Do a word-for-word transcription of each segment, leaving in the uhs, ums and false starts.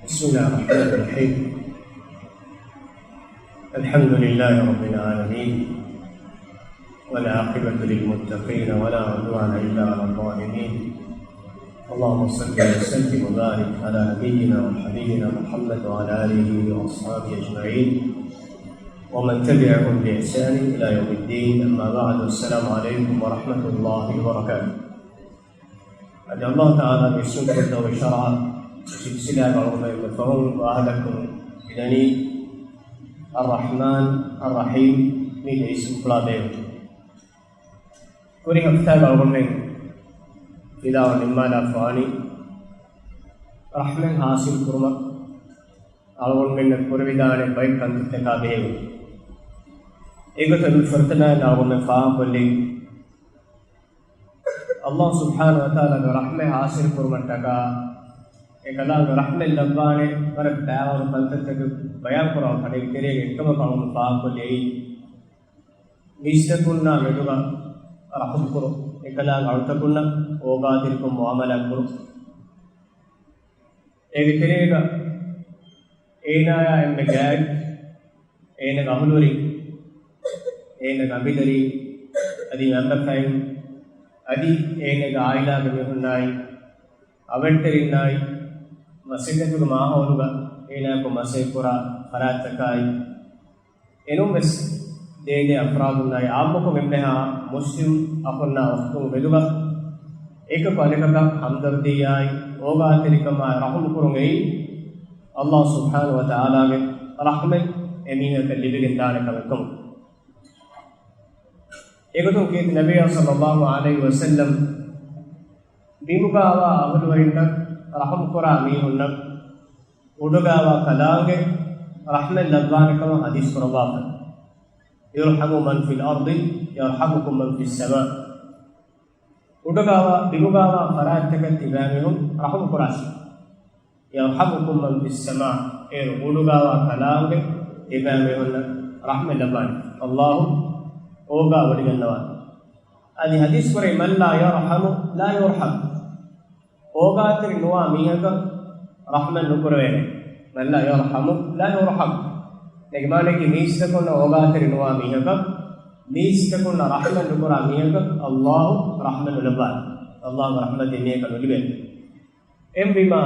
بسم الله الرحمن الرحيم. الحمد لله رب العالمين، والعاقبة للمتقين، ولا عدوان إلا على الظالمين. اللهم صل وسلم وبارك على نبينا وحبيبنا محمد وعلى آله وأصحابه أجمعين، ومن تبعهم بإحسان إلى يوم الدين. أما بعد، السلام عليكم ورحمة الله وبركاته. އަދި އައްލާހު ތަޢާލާގެ އިސްމު ކުރެއްވި ޝަރަޢަށް ސިލްސިލާގެ އަޅުގަނޑުމެން ފަހުން ވާހަކަ ދައްކަމުން މިދަނީ އައްރަޙްމާން، އައްރަޙީމް މި ދެ އިސްމުފުޅާ ބޭނުން. ކުރި ހަފްތާގަ އަޅުގަނޑުމެން ފިލާވަޅު ނިންމާލާފަވާނީ ރަޙްމަތް ޙާޞިލް ކުރުމަށް އަޅުގަނޑުމެންނަށް ކުރެވިދާނެ ބައެއް ކަންތައްތަކާ ބެހޭގޮތުން. އެގޮތަށް މި ފުރަތަމައިން އަޅުގަނޑުމެން ފާހަގަކޮށްލީ، އައްލާހު ސުބްޙާނަހު ވަތަޢާލާގެ ރަޙްމަތް ޙާޞިލް ކުރުމަށްޓަކާ، އެކަލާނގެ ރަޙްމަތް ލައްވާނެ ވަރަށް ބައިވަރު ކަންތައްތަކެއް ބަޔާންކުރާ ފަދައިން ތެރޭގަ އެއްކަމަކަށް އަޅުގަނޑު ފާހަގަކޮށްލި އެއީ، މީސްތަކުންނާ މެދުގަ ރަޙުމް ކުރުން، އެކަލާނގެ އަޅުތަކުންނަށް އޯގާތެރިކޮށް މުޢާމަލާތް ކުރުން. އޭގެ ތެރޭގަ އޭނާޔާ އެންމެ ގާތް، އޭނާގެ އަހުލުވެރިން، އޭނާގެ އަނބިދަރީން، އަދި މަންބަފައިން، އަދި އޭނާގެ އާއިލާގެ މީހުންނާއި، އަވަށްޓެރިންނާއި، މަސައްކަތުގެ މާހައުލުގަ އޭނާއަކު މަސައްކަތްކުރާ ފަރާތްތަކާއި، އެނޫންވެސް ދޭދޭ އަފްރާދުންނާއި އާއްމުކޮށް އެންމެހާ މުސްލިމް އަޚުންނާ އުޚްތުން މެދުގަ އެކަކު އަނެކަކަށް ހަމްދަރްދީއާއި އޯގާތެރިކަމާއި ރަޙުމް ކުރުން އެއީ، އައްލާހު ސުބްޙާނަހު ވަތަޢާލާގެ ރަޙްމަތް އެމީހަކަށް ލިބިގެން ދާނެ ކަމެއްކަމުން. އެގޮތުން ކީރިތި ނަބިއްޔާ ޞައްލައްލާހު ޢަލައިހި ވަސައްލަމް ބިމުގާވާ އަހުލުވެރިންނަށް ރަޙުމް ކުރާ މީހުންނަށް އުޑުގާވާ ކަލާނގެ ރަޙްމަތް ލައްވާނެ ކަމަށް ޙަދީޘް ކުރައްވާފަ. يرحم من في الأرض يرحمكم من في السماء. އުޑުގާވާ، ބިމުގާވާ ފަރާތްތަކަށް ތިބާމީހުން ރަޙުމް ކުރާށި. يرحمكم من في السماء. އޭރު އުޑުގާވާ ކަލާނގެ ތިބާމީހުންނަށް ރަޙްމަތް ލައްވާނެ. އައްލާހު އޯގާވޮޑިގަންނަވާނެ. އަދި ޙަދީޘް ކުރޭ، من لا يرحم لا يرحم. އޯގާތެރި ނުވާ މީހަކަށް ރަޙްމަތް ނުކުރެވޭނެ. من لا يرحم لا يرحم. އޭގެ މާނައަކީ މީސްތަކުންނަށް އޯގާތެރި ނުވާ މީހަކަށް، މީސްތަކުންނަށް ރަޙްމަތް ނުކުރާ މީހަކަށް އައްލާހު ރަޙްމަތް ނުލައްވާނެ. އައްލާހުގެ ރަޙްމަތް އެމީހަކަށް ނުލިބޭނެ. އެހެންވީމާ،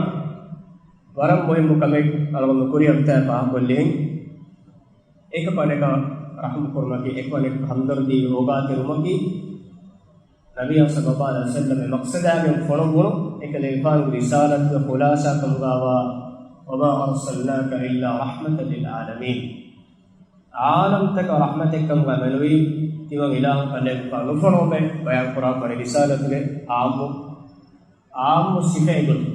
ވަރަށް މުހިއްމު ކަމެއް އަޅުގަނޑު ކުރިއަށް ފާހަގަކޮށްލިހެން. އެކަކު އަނެކަށް ރަޙްމު ކުރުމަކީ، އެކަކު އަނެކަކަށް ހަމްދަރްދީ އޯގާތެރިވުމަކީ، ނަބިއްޔާ ޞައްލައްލާހު ޢަލައިހި ވަސައްލަމް އެ މަޤްޞަދާގެން ފޮނުއްވުނު އެކަލޭގެފާނުގެ ރިސާލަތުގެ ޚުލާޞާ ކަމުގާވާ، وما أرسلناك إلا رحمة للعالمين. ޢާލަމްތަކަށް ރަޙްމަތެއްކަމުގާ މެނުވީ، ތިމަން އިލާހު ކަލޭގެފާނު ނުފޮނުވުމޭ ބަޔާންކުރާ ފަނި ރިސާލަތުގެ ޢާއްމު، ޢާއްމު ސިފައެއް ގޮތުން.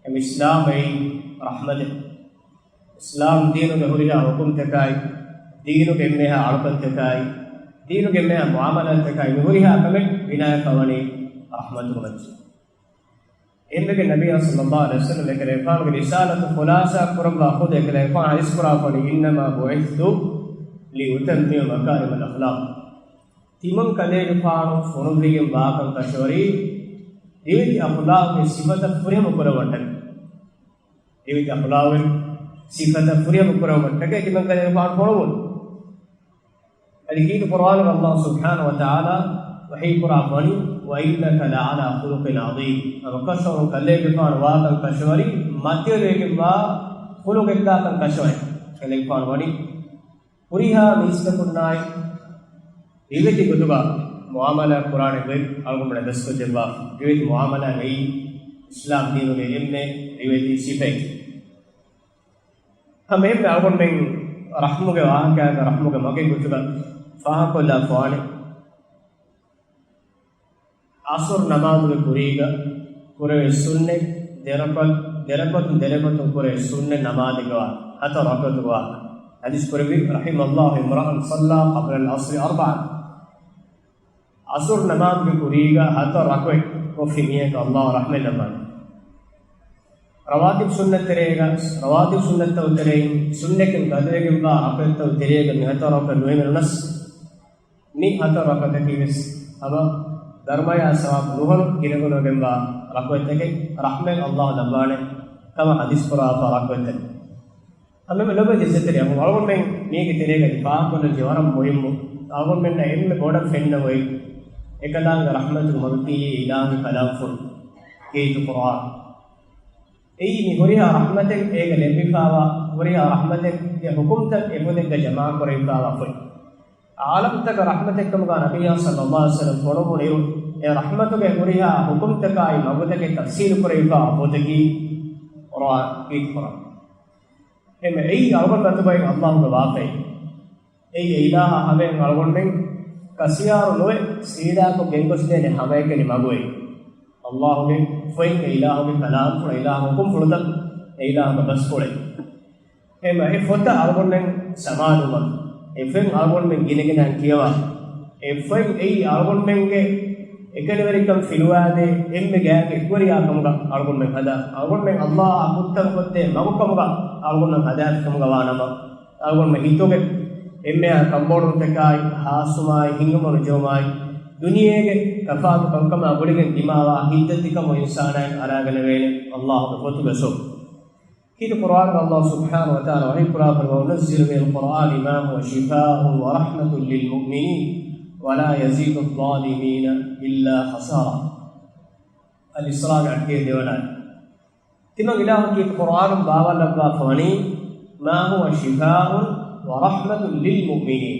އެ އިސްލާމް އެއީ ރަޙްމަތެއް. އިސްލާމް ދީނުގެ ހުރިހާ ޙުކުމްތަކާއި، ދީނުގެ އެންމެހާ އަޅުކަންތަކާއި، ދީނުގެ އެންމެހާ މުޢާމަލާތްތަކާއި، މި ހުރިހާ ކަމެއް ބިނާވެފަ ވަނީ ރަޙްމަތުގެ މައްޗަށް. އެންމެގެ ނަބިއްޔާ ޞައްލައްލާހު ޢަލައިހި ވަސައްލަމް އެކަލޭގެފާނުގެ ރިސާލަތު ޚުލާޞާ ކުރައްވާ ޚުދު އެކަލޭގެފާނު ޙަދީޘް ކުރާ ފަނި، إنما بعثت لأتمم مكارم الأخلاق. ތިމަން ކަލޭގެފާނު ފޮނުއްވިގެން ވާކަން ކަށަވަރީ، ރިވެތި އަޚުލާޤުގެ ސިފަތައް ފުރިހަމަ ކުރެވުމަށްޓަކައި. ރިވެތި އަޚުލާޤުގެ ސިފަތައް ފުރިހަމަ ކުރެވުމަށްޓަކައި ތިމަން ކަލޭގެފާނު ފޮނުއްވުނު. އަދި ކީރިތި ޤުރްއާނުގަ އައްލާހު ސުބްޙާނަހު ވަތަޢާލާ ވަޙީ ކުރާ ފަނި، وإنك لعلى خلق عظيم. އަދި ކަށަވަރުން ކަލޭގެފާނު ވާކަން ކަށަވަރީ މަތިވެރިވެގެންވާ ޚުލުޤެއްގާކަން ކަށަވަރީ. ކަލޭގެފާނު ވަނީ ހުރިހާ މީސްތަކުންނާއި ރިވެތި ގޮތުގަ މުޢާމަލާތް ކުރާނެ ގޮތް އަޅުގަނޑުމެންނަށް ދަސްކޮށްދެއްވާ. ރިވެތި މުޢާމަލާތް އެއީ އިސްލާމް ދީނުގެ އެންމެ ރިވެތި ސިފައެއް. ހަމަ އެހެންމެ އަޅުގަނޑުމެން ރަޙްމުގެ ވާހަކައިގަ ރަޙްމުގެ މަގެއް ގޮތުގަ ފާހަގަކޮށްލާފަވާނެ. ޢަޞުރު ނަމާދުގެ ކުރީގަ ކުރެވޭ ސުންނަތް، ދެރަކަ-، ދެރަކަތުން ދެރަކަތުން ކުރެވޭ ސުންނަތް ނަމާދެއްގަ ހަތަރު ރަކަތުގަ ވާ. ޙަދީޘް ކުރެއްވި، رحم الله امرأ صلى قبل العصر أربعا. ޢަޞުރު ނަމާދުގެ ކުރީގަ ހަތަރު ރަކުޢަތް ކޮށްފި މީހަކަށް އައްލާހު ރަޙްމަތް ލައްވާނެ. ރަވާތިބު ސުންނަތް ތެރޭގަ، ރަވާތިބު ސުންނަތްތައް ތެރެއިން، ސުންނަތްކަން ގަދަވެގެންވާ ރަކުޢަތްތައް ތެރޭގަ މި ހަތަރު ރަކުޢަތް ނުހިމެނުނަސް، މި ހަތަރު ރަކުޢަތަކީ ވެސް ހަމަ ދަރުމަޔާ ސަވާބު ނުހަނު ގިނަގުނަވެގެންވާ ރަކުޢަތްތަކެއް. ރަޙްމަތް އައްލާހު ލައްވާނެ. ކަމަށް ޙަދީޘް ކުރާފަ ރައްކޮތެއް. ހަމަ ލޮބެ ޖިއްސަތެރި އަޅުގަނޑުމެން މީގެ ތެރޭގަ އިތިފާޤުކޮށްލަންޖެ ވަރަށް މުހިއްމު. އަޅުގަނޑުމެންނަށް އެންމެ ބޮޑަށް ފެންނަ އޮތް އެކަލާނގެ ރަޙްމަތުގެ މަގު ކީ އިލާހީ ކަލާމްފުޅު ކީރިތި ޤުރްއާން. އެއީ މި ހުރިހާ ރަޙްމަތެއް އޭގަ ލެއްވިފާވާ، ހުރިހާ ރަޙްމަތެއްގެ ޙުކުމްތައް އެފޮދެއްގަ ޖަމާކުރެވިފާވާ ފޮތް. އާލަމްތަކަށް ރަޙްމަތެއްކަމުގަ ނަބިއްޔާ ޞައްލައްލާހު ޢަލައިހި ވަސައްލަމް ފޮނުވުނުއިރު، އެ ރަޙްމަތުގެ ހުރިހާ ޙުކުމްތަކާއި މަގުތަކެއް ތަފްޞީލު ކުރެވިފާ ފޮތަކީ ޤުރްއާން، ކީރިތި ޤުރްއާން. އެހެންވެ އެއީ އަޅުގަނޑު އަތުގައި އައްލާހުގެ ވާފައެއް. އެއީ އެ އިލާހާ ހަމައިން އަޅުގަނޑުމެން ކަސިޔާރު ނުވެ ސީދާކޮށް ގެންގޮސްދޭނެ ހަމައެކަނި މަގުއެއް. އައްލާހުގެ ފޮތް، އެ އިލާހުގެ ކަލާމްފުޅު، އެ އިލާހުގެ ޙުކުމްފުޅުތައް، އެ އިލާހުގެ ބަސްފުޅެއް. އެހެންވެ އެ ފޮތަށް އަޅުގަނޑުމެން ސަމާލުވުމަށް، އެ ފޮތް އަޅުގަނޑުމެން ގިނަގިނައިން ކިޔަވާ، އެ ފޮތް އެއީ އަޅުގަނޑުމެންގެ އެކަނިވެރިކަން ފިލުވާދޭ އެންމެ ގާތްގެ އެކުވެރިޔާ ކަމުގަ އަޅުގަނޑުމެން ހަދާ، އަޅުގަނޑުމެން އައްލާހާ ކުށްތައް ކޮށްދޭ މަގު ކަމުގަ އަޅުގަނޑުމެން ހަދާފި ކަމުގަ ވާނަމަ، އަޅުގަނޑުމެން ހިތުގެ އެންމެހާ ކަންބޮޑުވުންތަކާއި، ހާސްވުމާއި، ހިތްހަމަނުޖެހުމާއި، ދުނިޔޭގެ ތަފާތު ކަންކަމާ ގުޅިގެން ދިމާވާ ހިތްދަތިކަމު އިންސާނާއަށް އަރާގަނެވޭނެ އައްލާހުގެ ފޮތުގެ ސޯ. ކީރިތި ޤުރްއާނުގަ އައްލާހު ސުބްޙާނަހު ވަތަޢާލާ ވަޙީ ކުރާފަ، وَنُنَزِّلُ مِنَ الْقُرْآنِ مَا هُوَ شِفَاءٌ وَرَحْمَةٌ لِلْمُؤْمِنِينَ وَلَا يَزِيدُ الظَّالِمِينَ إِلَّا خَسَارًا. އަލް އިސްރާގެ އަށް ދެވަނަ އާޔަތް. ތިމަން އިލާހު ކީރިތި ޤުރްއާނުން ބާވާލައްވާފަ ވަނީ، مَا هُوَ شِفَاءٌ وَرَحْمَةٌ لِلْمُؤْمِنِينَ.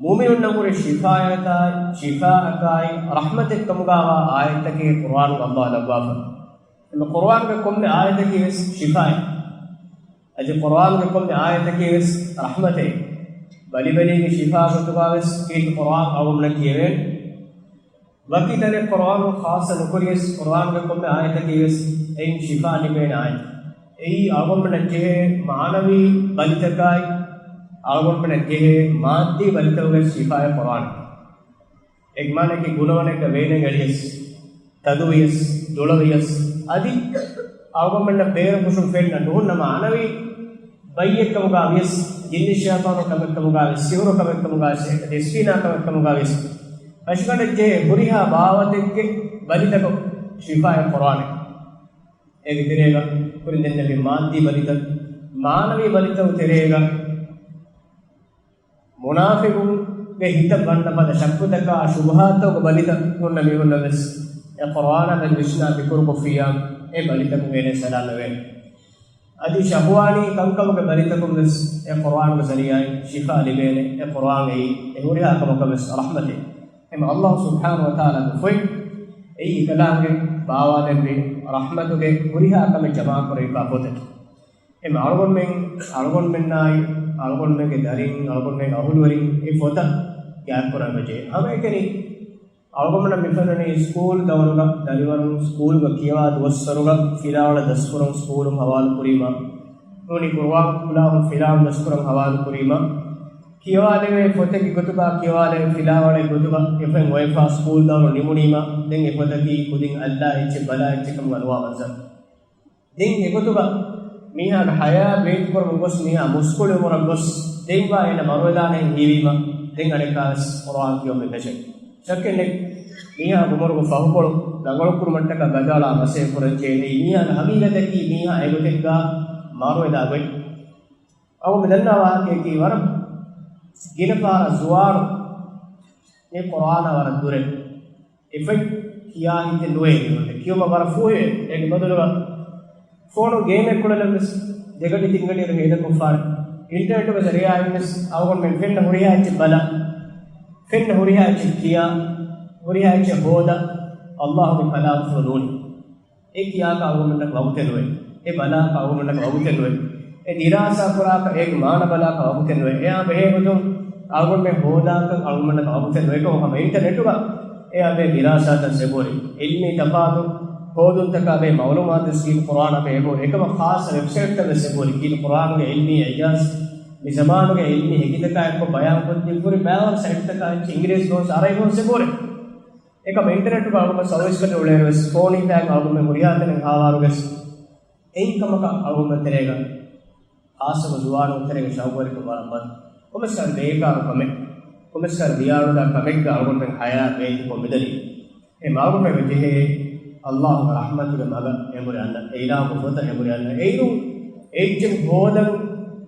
މުއުމިނުންނަށް ހުރި ޝިފާއަކާއި، ޝިފާއަކާއި ރަޙްމަތެއް ކަމުގައިވާ އާޔަތްތަކެއް ޤުރްއާނުގަ އައްލާހު ލައްވާފަ. އެމަ ޤުރްއާނުގެ ކޮންމެ އާޔަތަކީ ވެސް ޝިފާއެއް. އަދި ޤުރްއާނުގެ ކޮންމެ އާޔަތަކީ ވެސް ރަޙްމަތެއް. ބަލިބެލީގެ ޝިފާ ގޮތުގަ ވެސް ކީރިތި ޤުރްއާން އަޅުގަނޑުމެންނަށް ކިޔެވޭނެ. ވަކި ތަނެއް ޤުރްއާނުން ޚާއްޞަ ނުކުރިޔަސް، ޤުރްއާނުގެ ކޮންމެ އާޔަތަކީ ވެސް އެއިން ޝިފާ ލިބޭނެ އާޔަތެއް. އެއީ އަޅުގަނޑުމެންނަށް ޖެހޭ މާނަވީ ބަލިތަކާއި، އަޅުގަނޑުމެންނަށް ޖެހޭ މާއްދީ ބަލިތަކުގެ ޝިފާއެއް ޤުރްއާން. އޭގެ މާނައަކީ ގުނަވަނެއްގަ ވޭނެގެ އެޅިޔަސް، ތަދުވިޔަސް، ދުޅަވިޔަސް، އަދި އަޅުގަނޑުމެންނަށް ބޭރު ހުށުން ފެންނަ ނުހުންނަ މާނަވީ ބައްޔެއްކަމުގަ ވިޔަސް، ޖިންނި ޝައިޠާނު ކަމެއްކަމުގަ ވިޔަސް، ސިހުރު ކަމެއްކަމުގަ ވިޔަސް، އެ ދެސްފީނާ ކަމެއްކަމުގަ ވިޔަސް، ފަށިގަނޑަށް ޖެހޭ ހުރިހާ ބާވަތެއްގެ ބަލިތަކު ޝިފާއެއް ޤުރްއާނެއް. އޭގެ ތެރޭގަ ކުރިން ދެންނެވި މާއްދީ ބަލިތައް، މާނަވީ ބަލިތަކު ތެރޭގަ، މުނާފިޤުންގެ ހިތަށް ވަންނަ ފަދަ ޝައްކުތަކާ ޝުބުހާތަކުގެ ބަލިތައް ހުންނަ މީހުންނަށް ވެސް އެ ޤުރްއާނާ ދަނީ ވިސްނާ ފިކުރުކޮށްފިއްޔާ، އެ ބަލިތަކުން އޭނަ ސަލާމަތްވޭނެ. އަދި ޝަހުވާނީ ކަންކަމުގެ ބަލިތަކުން ވެސް އެ ޤުރްއާނުގެ ޒަރީޢާއިން ޝިފާ ލިބޭނެ. އެ ޤުރްއާން އެއީ އެ ހުރިހާ ކަމަކަށް ވެސް ރަޙްމަތެއް. އެމަ އައްލާހު ސުބްޙާނަހު ވަތަޢާލާގެ ފޮތް އެއީ އެކަލާނގެ ބާވާލެއްވި ރަޙްމަތުގެ ހުރިހާ ކަމެއް ޖަމާކުރެވިފާ ފޮތަކީ. އެމަ އަޅުގަނޑުމެން، އަޅުގަނޑުމެންނާއި، އަޅުގަނޑުމެންގެ ދަރިން، އަޅުގަނޑުމެންގެ އަހުލުވެރިން އެ ފޮތަށް ގާތްކުރަން ވެއްޖެ. ހަމައެކަނި އަޅުގަނޑުމެންނަށް މިފެނުނީ ސްކޫލް ދައުރުގަ ދަރިވަރުން ސްކޫލްގަ ކިޔަވާ ދުވަސްވަރުގަ ފިލާވަޅެއް ދަސްކުރަން ސްކޫލުން ހަވާލު ކުރީމަ، ނޫނީ ޤުރުއާން ކުލާހުން ފިލާވަޅު ދަސްކުރަން ހަވާލު ކުރީމަ، ކިޔަވާލެވޭ ފޮތެއްގެ ގޮތުގަ ކިޔަވާލެވޭ ފިލާވަޅެއް ގޮތުގަ އެފައިން އޮވެފާ ސްކޫލް ދައުރު ނިމުނީމަ، ދެން އެ ފޮތަކީ ކުދިން އައްލާ އެއްޗެއް ބަލާ އެއްޗެއް ކަމުގަ ނުވާ މަންޒަރު. ދެން އެގޮތުގަ މީހާގެ ޙަޔާތް ބޭތިކުރަމުން ގޮސް މީހާ މުސްކުޅިވުމަށް ގޮސް ދެންވާ އޭނަ މަރުވެލާނެ ހީވީމަ، ދެން އަނެއްކާވެސް ޤުރުއާން ކިޔުމެއް ފެށޭ. ޝައްކެއް ނެތް. މީހާގެ އުމުރުގެ ފަހުކޮޅު ރަނގަޅުކުރުމަށްޓަކާ ގަދައަޅާ މަސައްކަތް ކުރަންޖެހޭނެ. މީހާގެ ހަގީގަތަކީ މީހާ އެގޮތެއްގަ މަރުވެލާ ގޮތް. އަޅުގަނޑު ދަންނަވާ ވާހަކަޔަކީ ވަރަށް ގިނަ ފަހަރަށް ޒުވާނުން މި ޤުރުއާނާ ވަރަށް ދުރެއް. އެފަތް ކިޔާ ހިތެއް ނުވޭ މީހުން. ކިޔުމަށް ވަރަށް ފޫހިވޭ. އޭގެ ބަދަލުގަ ފޯނު ގޭމެއް ކުޅެލަން ވެސް ދެގަޑި ތިންގަޑިއިރު ހޭދަކޮށްފާނެ. އިންޓަރނެޓުގެ ޒަރީޢާއިން ވެސް އަޅުގަނޑުމެން ފެންނަ ހުރިހާ އެއްޗެއް ބަލާ، ފެންނަ ހުރިހާ އެއްޗެއް ކިޔާ، ހުރިހާ އެއްޗެއް ހޯދާ، އައްލާހުގެ ކަލާމްފުޅު ނޫނީ. އެ ކިޔާކަށް އަޅުގަނޑަކަށް ވަގުތެއް ނުވޭ. އެ ބަލާކަށް އަޅުގަނޑަކަށް ވަގުތެއް ނުވޭ. އެ ދިރާސާ ކުރާކަށް އޭގެ މާނަ ބަލާކަށް ވަގުތެއް ނުވޭ. އެއާ ބެހޭ ގޮތުން އަޅުގަނޑުމެން ހޯދާކަށް އަޅުގަނޑަކަށް ވަގުތެއް ނުވޭ. ކޮން ހަމަ އިންޓަރނެޓުގަ އެއާ ބެހޭ ދިރާސާތައް ސެބޯރި. އިލްމީ ތަފާތު ހޯދުންތަކާ ބެހޭ މައުލޫމާތު ސްކީމް ޤުރުއާނާ ބެހޭ ބޯ. އެކަމަށް ޚާއްޞަ ވެބްސައިޓްތައް ވެސް ސެބޯރި. ކީރިތި ޤުރުއާނުގެ އިލްމީ އިޢްޖާޒް މި ޒަމާނުގެ އިލްމީ ހެކިތަކާ އެއްކޮށް ބަޔާންކޮށްދީފަ ހުރި ބައިވަރު ސައިޓްތަކާ އެއްޗެއް އިނގިރޭސި ބޯންސް އަރަބި ބޯންސް ސެބޯރި. އެކަމަށް އިންޓަރނެޓުގަ އަޅުގަނޑު ސަރވިސް ކަނޑި އުޅޭއިރު ވެސް ފޯނީތާއި އަޅުގަނޑުމެން ހުރިހާ ތަނެއް ހާވާރުގެސް އެއިން ކަމަކަށް އަޅުގަނޑުމެން ތެރޭގަ ޚާއްޞަކޮށް ޒުވާނުން ތެރޭގަ ޝައުގުވެރިކަން ވަރަށް މަދު. ކޮމެސްކާރު ބޭކާރު ކަމެއް، ކޮމެސްކާރު ވިޔާޅުދާ ކަމެއްގަ އަޅުގަނޑުމެން ޙަޔާތް ބޭތިކޮށް މިދަނީ. އެ މައުލޫމެއް ވެއްޖެހޭ އައްލާހުގެ ރަޙްމަތުގެ މަގަށް އެނބުރި އަންނަ، އެ އިލާހުގެ ފޮތަށް އެނބުރި އަންނަ، އެއިރު އެއްޗެއް ހޯދަން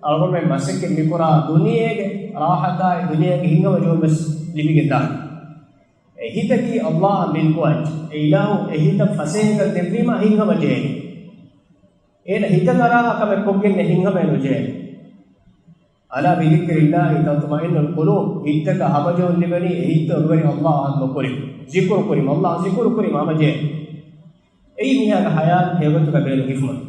އަޅުގަނޑުމެން މަސައްކަތް މިކުރާ ދުނިޔޭގެ ރާޙަތާއި ދުނިޔޭގެ ހިތްހަމަޖެހުން ވެސް ލިބިގެން ދާނެ. އެ ހިތަކީ އައްލާހަށް މިލްކުވާ އެއްޗެއް. އެ އިލާހު އެ ހިތަށް ފަސޭހަކަން ދެއްވީމާ ހިތްހަމަޖެހޭނެ. އޭނަ ހިތަށް އަރާ ކަމެއް ކޮށްގެން ހިތްހަމައެއް ނުޖެހޭނެ. ألا بذكر الله تطمئن القلوب. ހިތްތަކަށް ހަމަޖެހުން ލިބެނީ އެ ހިތްތައް އޮވެނީ އައްލާހަށް ނުކުރި. ޒިކުރު ކުރި، އައްލާހަށް ޒިކުރު ކުރި ހަމަޖެހޭ. އެއީ މީހާގެ ހަޔާތް ހެޔޮގޮތުގަ ބޭނުން ހިފުމަށް.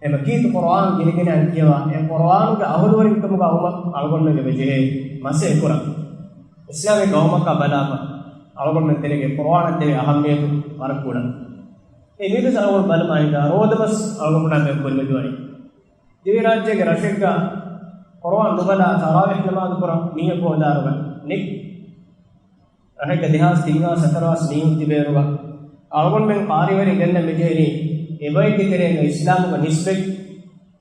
އެމަ ކީރިތި ޤުރުއާން ގިނަގިނައިން ކިޔަވާ، އެ ޤުރުއާނުގެ އަހުލުވެރިކަމުގަ އުމަށް އަޅުގަނޑުމެންގެ ވެޖެހޭ މަސައްކަތް ކުރަން. އިސްލާމީ ޤައުމަކާ ބަލާފަ، އަޅުގަނޑުމެން ތެރޭގެ ޤުރުއާނަށް ދެވޭ އަހައްމިޔަތު ވަރަށް ކުޑަ. އެ މީތަސް އަޅުގަނޑު ބަލަމާ ހިނގާ ރޯދަމަސް އަޅުގަނޑުމެންނާ ބޭނުން ކުރިމަތިވަނީ. ދިވެހިރާއްޖޭގެ ރަށެއްގަ ޤުރުއާން ނުބަލާ ތަރާވީޙް ނަމާދު ކުރަން މީހަކު ހޯދާއިރުގަ ނެތް. ރަށެއްގަ ދެހާސް ތިން ހާސް ހަތަރު ހާސް މީހުން ތިބޭއިރުގަ އަޅުގަނޑުމެން ޤާރިވެރިން ގެންނަން މިޖެހެނީ އެބައެއްގެ ތެރޭގަ އިސްލާމުގެ ނިސްބަތް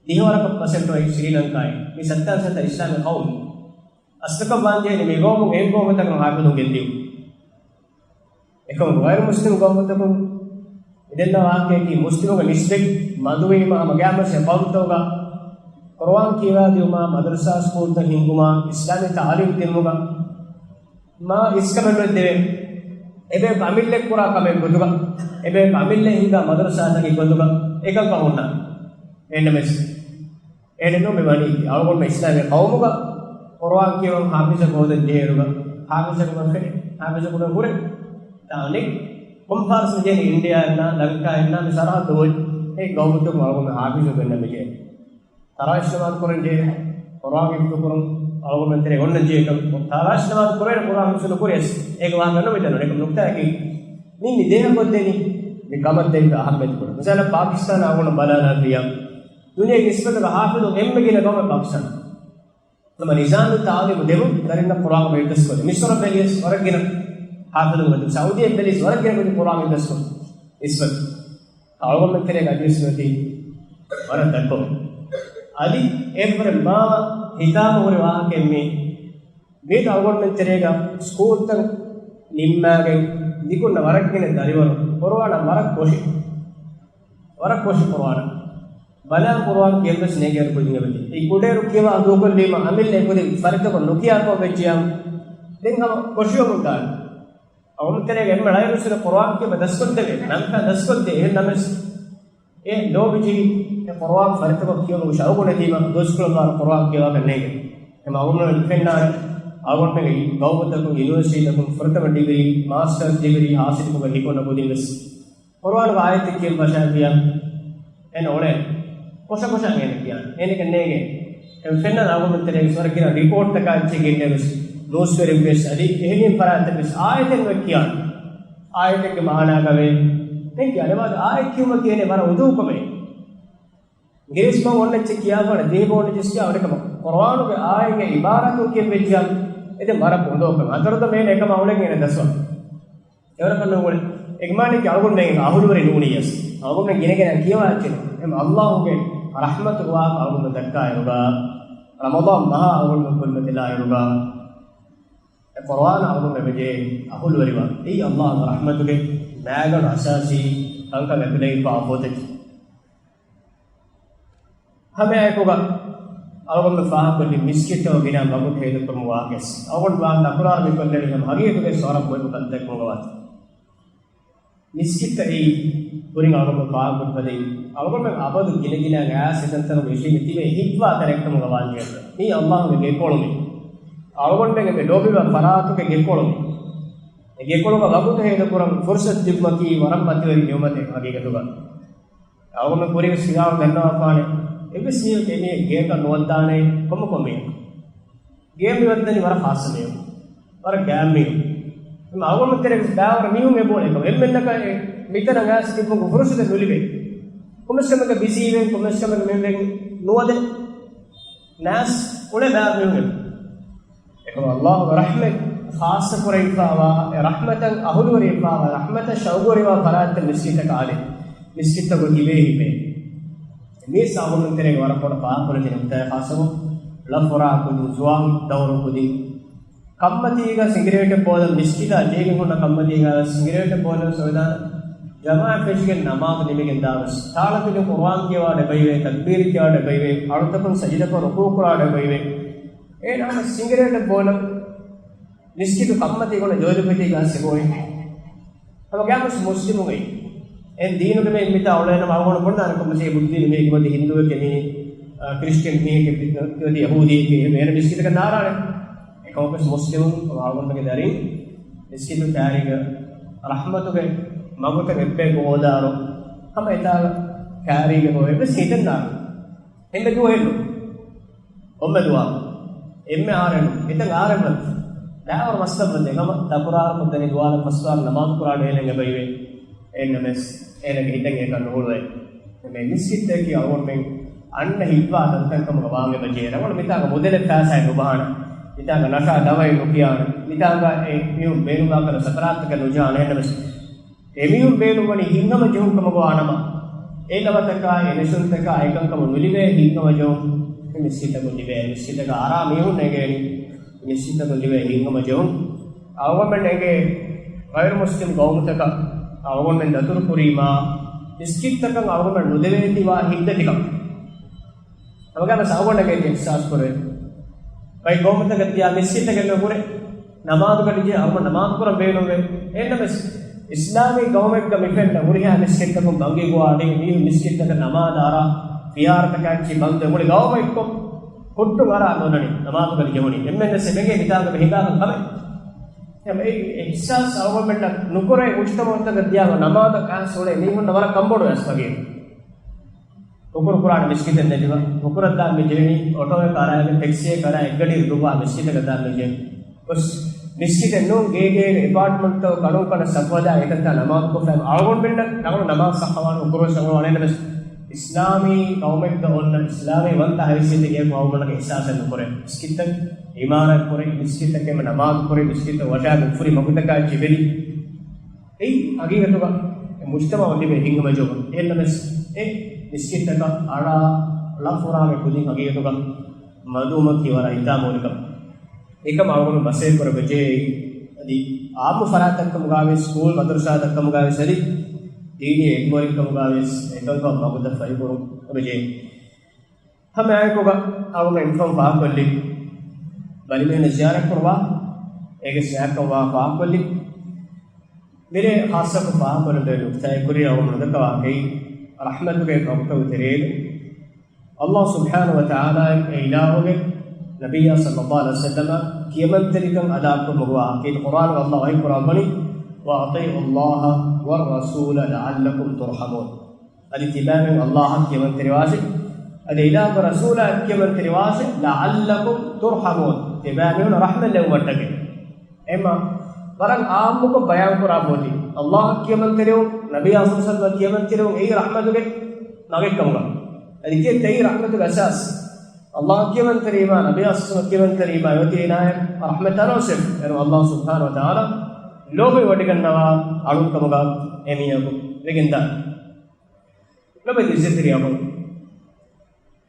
ދިހަވަރަކަށް ޕަސެންޓު އޮތް ސްރީލަންކާއިން. މި ސައްތާސް ހަތަރު އިސްލާމީ ޤައުމު. އަސްލަކަށް ވާންޖެހެނީ މި ޤައުމުން އެހެން ޤައުމުތަކުން ޙާފިޡުން ގެންދިއުން. އެކަމަކު ޣައިރު މުސްލިމް ޤައުމުތަކުން މިދެންނަ ވާހަކައަކީ މުސްލިމުންގެ ނިސްބަތް މަދުވީމަ ހަމަ ގާތްމަސް އެ ޤައުމުތަކުގަ ޤުރުއާން ކިޔަވާދިއުމާ، މަދަރުސާ ސްކޫލްތައް ހިންގުމާ، އިސްލާމީ ތަޢުލީމް ދިނުމުގަ މާ އިސްކަމެއް ނުދެވޭ. އެބަޔަކު އަމިއްލައަކު ކުރާ ކަމެއް ގޮތުގަ، އެބަޔަކު އަމިއްލައަށް ހިނގާ މަދަރުސާތަކެއް ގޮތުގަ އެކަންކަން ހުންނާނެ. އެހެންނަމަވެސް އެހެނެއްނޫން މި ވަނީ އަޅުގަނޑުމެން އިސްލާމީ ޤައުމުގަ ޤުރުއާން ކިޔަވަން ޙާފިޒަކު ހޯދަން ޖެހޭއިރުގަ، ޙާފިޒަކު ނުފެނޭ، ޙާފިޒަކު ނުހުރޭ. ތާނެ ކޮންފާރަސް މިޖެހެނީ އިންޑިޔާއިންނާ، ލަންކާއިންނާ، މި ސަރަހައްދު އޮތް އެ ޤައުމުތަކުން އަޅުގަނޑުމެން ޙާފިޒު ގެންނަން މިޖެހޭ. ތަރާވީޙް ނަމާދު ކުރަން ޖެހޭ، ޤުރުއާން ޙިފްޡު ކުރުން އަޅުގަނޑުމެން ތެރޭ އޮންނަން ޖެހޭ ކަމަކު، ތަރާވީޙް ނަމާދު ކުރޭނެ ޤުރުއާން ޙިފްޡު ނުކުރިޔަސް އޭގެ ވާހަކަ ނުވިދާނެ. އެކަމަކު ނުކްތާއަކީ މި މި ދޭހަކޮށްދޭނީ މި ކަމަށް ދޭތޯ އަހައްމިޔަތު ކުރަން. މިސާލަށް ޕާކިސްތާން އަޅުގަނޑު ބަލާލާފިއްޔާ، ދުނިޔޭގެ ނިސްބަތުގަ ޙާފިޡުން އެންމެ ގިނަ ޤައުމެއް ޕާކިސްތާން. ހަމަ ނިޒާމީ ތަޢުލީމު ދެމުން ދަރިންނަށް ޤުރުއާން ހިފްޡުކޮށްދޭ. މިޞްރަށް ބެލިޔަސް ވަރަށް ގިނަ ޙާފިޡުން އޮތީ. ސައުދީއަށް ބެލިޔަސް ވަރަށް ގިނަ ގޮތުން ޤުރުއާން ހިފްޡުކޮށް ނިސްބަތު. އަޅުގަނޑުމެން ތެރޭގަ އަދިވެސް މިއޮތީ ވަރަށް ދަށްކޮށް. އަދި އެއަށްވުރެ މާ ހިތާމަ ހުރި ވާހަކައެއް މީ. މީތި އަޅުގަނޑުމެން ތެރޭގަ ސްކޫލްތައް ނިންމާގެން ނިކުންނަ ވަރަށް ގިނަ ދަރިވަރު ޤުރުއާނަށް ވަރަށް ކޮށި. ވަރަށް ކޮށި ޤުރުއާނަށް. ބަލާ ޤުރުއާން ކިޔަން ވެސް ނޭނގޭ އަދި ކުދިން އެބަތި. އެ ކުޑައިރު ކިޔަވާ ދޫކޮށްލީމަ އަމިއްލަ އެކުދިން ފަރިތަކުން ނުކިޔާކޮށް ވެއްޖިޔާ ދެން ހަމަ ކޮށިވަމުން ދާނެ. އަޅުގަނޑުމެން ތެރޭގަ އެންމެ ޅައިރު ސިނަ ޤުރުއާން ކިޔަވަން ދަސްކޮށްދެވޭ. ނަންކާ ދަސްކޮށްދޭ. އެހެން ނަމަވެސް އެ ލޯބިޖީ އެ ޤުރުއާން ފަރިތަކަށް ކިޔުމުގެ ޝައުޤު ނެތީމަ ދުވަސްކޮޅަށް ވާރު ޤުރުއާން ކިޔަވާކަށް ނޭނގެ. އެމަ އަޅުގަނޑުމެން ފެންނާނެ އަޅުގަނޑުމެންގެ ޤައުމުތަކުން، ޔުނިވަރސިޓީތަކުން ފުރަތަމަ ޑިގްރީ، މާސްޓަރސް ޑިގްރީ ހާސިލްކޮށްގެން ނިކުންނަ ކުދިން ވެސް ޤުރުއާނުގެ އާޔަތެއް ކިޔަން ފަށާފިޔާ އެން އޮޅޭ. ކޮށަ ކޮށަ އޭނަ ކިޔާނެ. އޭނަ ނޭނގެ. އެ ފެންނަ އަޅުގަނޑު ތެރޭގެ ވަރަށް ގިނަ ރިޕޯޓްތަކާ އެއްޗެއް ގެންނެވެސް ނޫސްވެރިން ވެސް އަދި އެހެނިހެން ފަރާތްތައް ވެސް އާޔަތެއް ނުވެ ކިޔާނެ. އާޔަތެއްގެ މާނާގަ ވޭ ނެތް ކިޔާނެ. އާޔަތް ކިޔުމަކީ އޭނަ ވަރަށް އުދޫކަމެއް. އިނގިރޭސި ބަހުން އޮންނަ އެއްޗެއް ކިޔާފާނެ ދިހަ ބަހުން އެއްޗެއް ކިޔާ އަނެކަމަ ޤުރުއާނުގެ އާޔަތްގެ އިބާރާތު ކިޔަން ވެއްޖިޔާ އެދެން ވަރަށް އުދޫކަމެއް. އަދަރުދަ މޭނަ އެކަމަ އުޅެން އޭނަ ދަސްވާ. އެވަރަކަށް ނޫން އުޅެ. އެގްމާނެކި އަޅުގަނޑުމެން އަހުލުވެރި ނޫނިޔަސް. އަޅުގަނޑުމެން ގިނަގިނަ ކިޔަވާ އެއްޗެއް. އެމް އައްލާހުގެ ރަޙްމަތުގެ ވާހަކަ އަޅުގަނޑު ދައްކާ އިރުގަ، ރަމަޟާން މަހާ އަޅުގަނޑު ކުރިމަތިލާ އިރުގަ، އެ ޤުރުއާން އަޅުގަނޑު އެބަޖެހޭ އަހުލުވެރިވާ. އެއީ އައްލާހުގެ ރަޙްމަތުގެ މައިގަނޑު އަސާސީ ކަންކަން އެކުލެވިފާ ފޮތެއް. ހަމައެކުގަ އަޅުގަނޑު ފާހަގަކޮށްލި މިސްކިތްތަކުގެ ގިނަ ވަގުތު ހޭދަކުރުމުގެ ވާހަކަ. އަޅުގަނޑު ވާހަކަ ތަކުރާރު މިކޮށްލެވި ހަމަ ހަގީގަތުގައި ވަރަށް ބޮޑު ކަންތައް ކަމުގަ ވާތީ. މިސްކިތްތައް އެއީ ކުރިން އަޅުގަނޑު ފާހަގަކޮށްފަދައި، އަޅުގަނޑުމެން އަބަދު ގިނަގިނައިން އައިސް އެތަންތަނުގަ އިށީނދެ ތިބޭ ހިތްވާ ތަނެއް ކަމުގަ ވާންޖެހޭ. މީ އައްލާހުގެ ގެކޮޅުމެއް. އަޅުގަނޑުމެން އެންމެ ލޯބިވާ ފަރާތުގެ ގެކޮޅުމެއް. އެ ގެކޮޅުގަ ވަގުތު ހޭދަކުރަން ފުރުޞަތު ލިބުމަކީ ވަރަށް މަތިވެރި ނިޢުމަތެއް ހަގީގަތުގަ. އަޅުގަނޑު ކުރިން ސިޔާޅު ދަންނަވާފާނެ، އެއްވެސް މީހަކު އެމީހެއް ގޭގަ ނުވައްދާނެ ކޮންމެ ކޮންމެއަކަށް. ގޭ މިވައްދަނީ ވަރަށް ޚާއްޞަ މީހުން. ވަރަށް ގާތް މީހުން. އެމަ އަޅުގަނޑު ތެރޭ ވެސް ބައިވަރު މީހުން އެބޯ އެކަމަ. އެންމެންނަކަށް އެ މިތަނަށް އައިސް ތިބުމުގެ ފުރުޞަތެއް ނުލިބޭ. ކޮންމެސް ކަމެއްގަ ބިޒީވެ، ކޮންމެސް ކަމެއްގަ މެންވެ ނުވަދެ. ނާސް އުޅޭ ބައިވަރު މީހުން އެބަ. އެކަމަ އައްލާހުގެ ރަޙްމަތް ޚާއްޞަ ކުރެވިފާވާ، އެ ރަޙްމަތަށް އަހުލުވެރިވެފާވާ، ރަޙްމަތަށް ޝައުގުވެރިވާ ފަރާތްތައް މިސްކިތްތަކަށް އާދޭ. މިސްކިތްތަކުގަ ތިބޭ ހިތްވޭ. މީސް އަޅުގަނޑު ތެރޭގަ ވަރަށް ބޮޑަށް ފާހަގަކޮށްލަން ތި ނުކުތާއެއް ޚާއްޞަކޮށް، ޅަފުރާ ކުދިން، ޒުވާން ދައުރު ކުދިން، ކަންމަތީގަ ސިނގިރޭޓެއް ބޯލަން މިސްކިތާ ޖެހިގެން ހުންނަ ކަންމަތީގަ ސިނގިރޭޓެއް ބޯލަން ސޮވެދާނެ. ޖަމާޢަތް ފެށިގެން ނަމާދު ނިމިގެން ދާވެސް، ތާޅަތުލި ޤުރުއާން ކިޔަވާ ޑެބައިވޭ، ތަކްބީރު ކިޔަވާ ޑެބައިވޭ، އަޅުތަކުން ސަޖިދަކޮށް ރުކޫޢު ކުރާ ޑެބައިވޭ. އޭނާ ސިނގިރޭޓަށް ބޯލަން މިސްކިތު ކަންމަތީ ގުޅޭ ޖޯލިފެތީގަ ސިބޯއިން. ހަމަ ގާމަސް މުސްލިމުން އެއީ. އެން ދީނުގެ މޭ މިތާ އުޅޭނަމަ އަޅުގަނޑު ބުނާނެ ކޮންމެސް ބުއްދީން މީ އެކި މަދި ހިންދޫއެކޭ މީ، އާ، ކްރިސްޓިއަން މީހެކޭ މި މަދި ޔަހޫދީއެކޭ އެހެން ވެއެއް މިސްކިތަކަށް ނާރާނެ. އެކަމަކުވެސް މުސްލިމުން އަޅުގަނޑުގެ ދަރިން މިސްކިތު ކާރީގަ ރަޙްމަތުގެ މަގުތައް އެއްބަޔަކު ހޯދާއިރު ހަމަ އެތާ ކާރީގަ ގޮވެ އެއްވެސް ހިތެއް ނާރު. އެންމެ ދުވަހެއްނު. ކޮންމެ ދުވަހަކު. އެންމެ އަހަރެއްނު. އެތަން އަހަރެއް ވަންތަ. ދާވަރު މަސްތައް ވަންތަ. އެކަމަ ދަކުރާރު ކޮށްދެނީ ދުވާލަށް ފަސްވާރު ނަމާދު ކުރާ ޑޭލެން އެބައިވޭ. އެންނަމެސް އޭނަގެ ހިތެއް އެކަން ނުހުޅުވޭ. މި މިސްކިތަކީ އަޅުގަނޑުމެން އަންނަ ހިތްވާ ތަންތަން ކަމުގަ ވާން އެބަ ޖެހޭ. ރަނގަޅު މިތާގަ މުދަލެއް ފައިސާއެއް ނުބަހާނެ. މިތާގަ ނަޝާ ދަވައެއް ނުކިޔާނެ. މިތާގަ އެ މީހުން ބޭނުންވާ ކަލަ ސަކަރާތަކަށް ނުޖަހާނެ. އެހެންނަމެސް އެމީހުން ބޭނުންވަނީ ހިތްހަމަޖެހުން ކަމުގަ ވާނަމަ، އެ ލަވަތަކާ، އެ ނެށުންތަކާ، އެކަންކަމުން ނުލިބޭ ހިތްހަމަޖެހުން މި މިސްކިތަކުން ލިބޭ. މިސްކިތަކަށް އަރާ މީހުން އެނގޭނީ މިސްކިތަކުން ލިބޭ ހިތްހަމަޖެހުން. އަޅުގަނޑުމެން އެނގޭ ޣައިރު މުސްލިމް ޤައުމުތަކަށް އަޅުގަނޑުމެން ދަތުރު ކުރީމާ، މިސްކިތަކަށް އަޅުގަނޑުމެން ނުދެވޭތީވާ ހިތްދަތިކަން. ހަމަގައިމަސް އަޅުގަނޑަކަށް އިޙްސާސް ކުރޭ. ބައި ގައުމުތަކަށް ދިޔާ މިސްކިތަކެއް ނުކުރޭ. ނަމާދުގަ ނިޖެ އަޅުގަނޑު ނަމާދު ކުރަން ބޭނުންވޭ. އެހެންނަމެސް އިސްލާމީ ގައުމެއްގަ މިފެންނަ ހުރިހާ މިސްކިތްތަކުން ބަންގި ގޮވާ އަޑި މީހުން މިސްކިތްތަކަށް ނަމާދަށް އަރާ ފިހާރަތަކާއެއްޗި ބަންދު މުޅި ގައުމެއްކޮށް ހުއްޓުން އަރާ ނޯންނަނީ ނަމާދުގަ ނިޖެހުނީ. އެންމެންވެސް އެބައެނގޭ މިތާގަ ހިނގާކަން ކަމެއް. އެ އިޙްސާސް އަޅުގަނޑުމެންނަށް ނުކުރޭ މުޖްތަމަޢުތަކަށް ދިޔާ ނަމާދަށް އައިސް އުޅޭ މީހުންނަށް ވަރަށް ކަންބޮޑުވެސް ވަގީ. ހުކުރު ކުރާނެ މިސްކިތެއް ނެތިބަ، ހުކުރަށް ދާން މި ޖެހެނީ، އޮޓޯއެއް ކަރާގެން ޓެކްސީއެއް ކަރާ އެއްގަޑި ދުއްވާ މިސްކިތަކަށް ދާން މި ޖެހެނީ. ގޮސް މިސްކިތެއް ނޫން، ގޭގޭގެ އެޕާޓްމަންޓްތައް ކަނުން ކަނަ ސަފުވަދާ އެތަންތާ ނަމާދު ކޮށްފައި އަޅުގަނޑުމެންނަށް ރަނގަޅު ނަމާދު ސައްހަވާނެ ހުކުރުވެސް ރަނގަޅު ވާނެ. އެހެންނަމެސް އިސްލާމީ ގައުމެއްގަ އޮންނަ އިސްލާމީ ވަންތަ ހައިސިއްޔަތެއް އެއަކު އަޅުގަނޑަކަށް އިޙްސާސެއް ނުކުރޭ. މިސްކިތަށް އިމާރާތް ކުރޭ، މިސްކިތަކަށް ނަމާދު ކުރޭ، މިސްކިތަށް ވަށާގެން ފުރި މަގުތަކާ ޖެހިލި. އެއީ ހަގީގަތުގަ މުޖްތަމަޢު ލިބޭ ހިތްހަމަޖެހުން. އެހެންނަމެސް އެ މިސްކިތަކަށް އަޅާ ޅަފުރާގެ ކުދިން ހަގީގަތުގަ މަދުވުމަކީ ވަރަށް ހިތާމަހުރި ކަމެއް. އެކަމަށް އަޅުގަނޑު މަސައްކަތް ކުރެވިއޖެ. އަދި އާއްމު ފަރާތްތައްކަމުގައިވެސް، ސްކޫލް މަދަރުސާތައްކަމުގައިވެސް އަދި ދީނީ އެއްމުވެރިކަމުގައިވެސް އެކަންކަން މަގުތައް ފަހިކުރުން އެބަޖެހޭ. ހަމައެއާއެކުގަ އަޅުގަނޑު އިންފޯމް ފާހަގަކޮށްލި، ބަލިމީހުންނަށް ޒިޔާރަތްކުރުވާ، އޭގެ ސްނާކަށްވާ ފާހަގަކޮށްލި. މިރޭ ޚާއްޞަކޮށް ފާހަގަކޮށްލަން ބޭނުން ނުކްތާއެއް ކުރިއަށް އަޅުގަނޑު ނުދައްކަވާ ކައި، ރަޙްމަތުގެ ވަގުތުގެ ތެރޭގަ ﷲ ސުބްޙާނަހޫ ވަތަޢާލާ އެ އިލާހުގެ ނަބިއްޔާ ޞައްލައްލާހު ޢަލައިހި ވަސައްލަމަ ކިޔަމަންތެރިކަން އަދާކުރުމުގަ ވާ ޙަޤީޤަތް ޤުރްއާނުގަ ﷲ ވަޙީކުރައްވަނީ، وَأَطِيعُوا اللَّهَ وَالرَّسُولَ لَعَلَّكُمْ تُرْحَمُونَ. އަދި ތިބާމެން ﷲ އަށް ކިޔަމަންތެރިވާށޭ، އަދި އިލާހުގެ ރަސޫލާ އަށް ކިޔަމަންތެރިވާށޭ، لَعَلَّكُمْ تُرْحَمُونَ. ތިބާމީހުން ރަޙްމަތް ލެއްވުމަށްޓަކައި. އެމަ ވަރަށް އާއްމުކޮށް ބަޔާންކުރާ ބޯތި. ﷲ އަށް ކިޔަމަންތެރިވުން، ނަބިއްޔާ ޞައްލައްލާހު ޢަލައިހި ވަސައްލަމަ ކިޔަމަންތެރިވުން އެއީ ރަޙްމަތުގެ މަގެއްކަމުގަ. އަދި ތިޔަ ތެއީ ރަޙްމަތުގެ އަސާސް. ﷲ އަށް ކިޔަމަންތެރީމާ، ނަބިއްޔާ ޞައްލައްލާހު ޢަލައިހި ވަސައްލަމަ ކިޔަމަންތެރީމާ އޮތީ އޭނާއަށް ރަޙްމަތް އަންނަވަސް އެރު ﷲ ސުބްޙާނަހޫ ވަތަޢާލާ ލޯބިވެވޮޑިގަންނަވާ އަޅުންކަމުގަ އެމީހަކު ވެގެންދާނެ. ލޮބެތި އިއްޒަތްތެރި އަޚުން.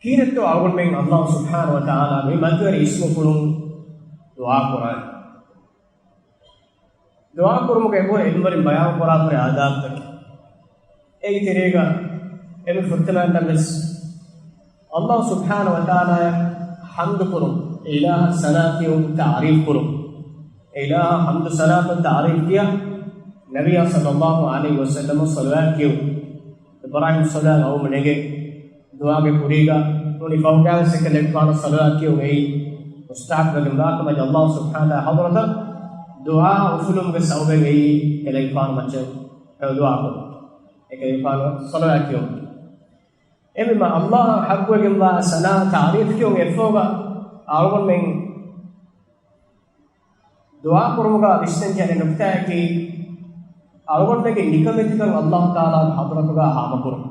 ކީރެއްތޯ އަޅުގަނޑުމެން ﷲ ސުބްޙާނަހޫ ވަތަޢާލާ މި މަތިވެރި އިސްމުފުޅުން ދުޢާ ކުރާނެ؟ ދުޢާ ކުރުމުގެ އެބަހުރި އެންމެ ވަރިން ބަޔާން ކުރާފަރި އާދާބްތަކެއް. އޭގެ ތެރޭގަ އެންމެ ފުރަތަމަ އަންނަން ވެސް ﷲ ސުބްޙާނަހޫ ވަތަޢާލާއަށް ޙަމްދު ކުރުން، އެ އިލާހަށް ސަނާ ކިޔުން، ތަޢުރީފް ކުރުން. އެ އިލާހަށް ޙަމްދު ސަނާކޮށް ތަޢުރީފް ކިޔާ، ނަބިއްޔާ ޞައްލައްލާހު ޢަލައިހި ވަސައްލަމަށް ޞަލަވާތް ކިޔުން. އިބްރާހީމް ޞަލާ އައުމު ނެގޭ ދުޢާގެ ކުރީގަ ނޫނީ ފަހުގައިވެސް އެކަލޭގެފާނަށް ޞަލަވާތް ކިޔުން އެއީ މުސްތަޙައްބުވެގެންވާ ކަމެއް. ﷲ ސުބްޙާނަހޫ ވަތަޢާލާ ޙަޟްރަތަށް ދުޢާ އުފުލުމުގެ ސަބަބެއް އެއީ އެކަލޭގެފާނު މައްޗަށް ދުޢާ ކުރުން. އެކަލޭގެފާނަށް ޞަލަވާތް ކިޔުން. އެހެންވީމާ ﷲ އަށް ޙައްޤުވެގެންވާ ސަނާ ތަޢުރީފް ކިޔުން އެއަށްފަހުގަ އަޅުގަނޑުމެން ދުޢާ ކުރުމުގަ ވިސްނަންޖެހޭ ނުކްތާއަކީ، އަޅުގަނޑުމެންގެ ނިކަމެތިކަން ﷲ ތަޢާލާގެ ޙަޟްރަތުގަ ހާމަކުރުން.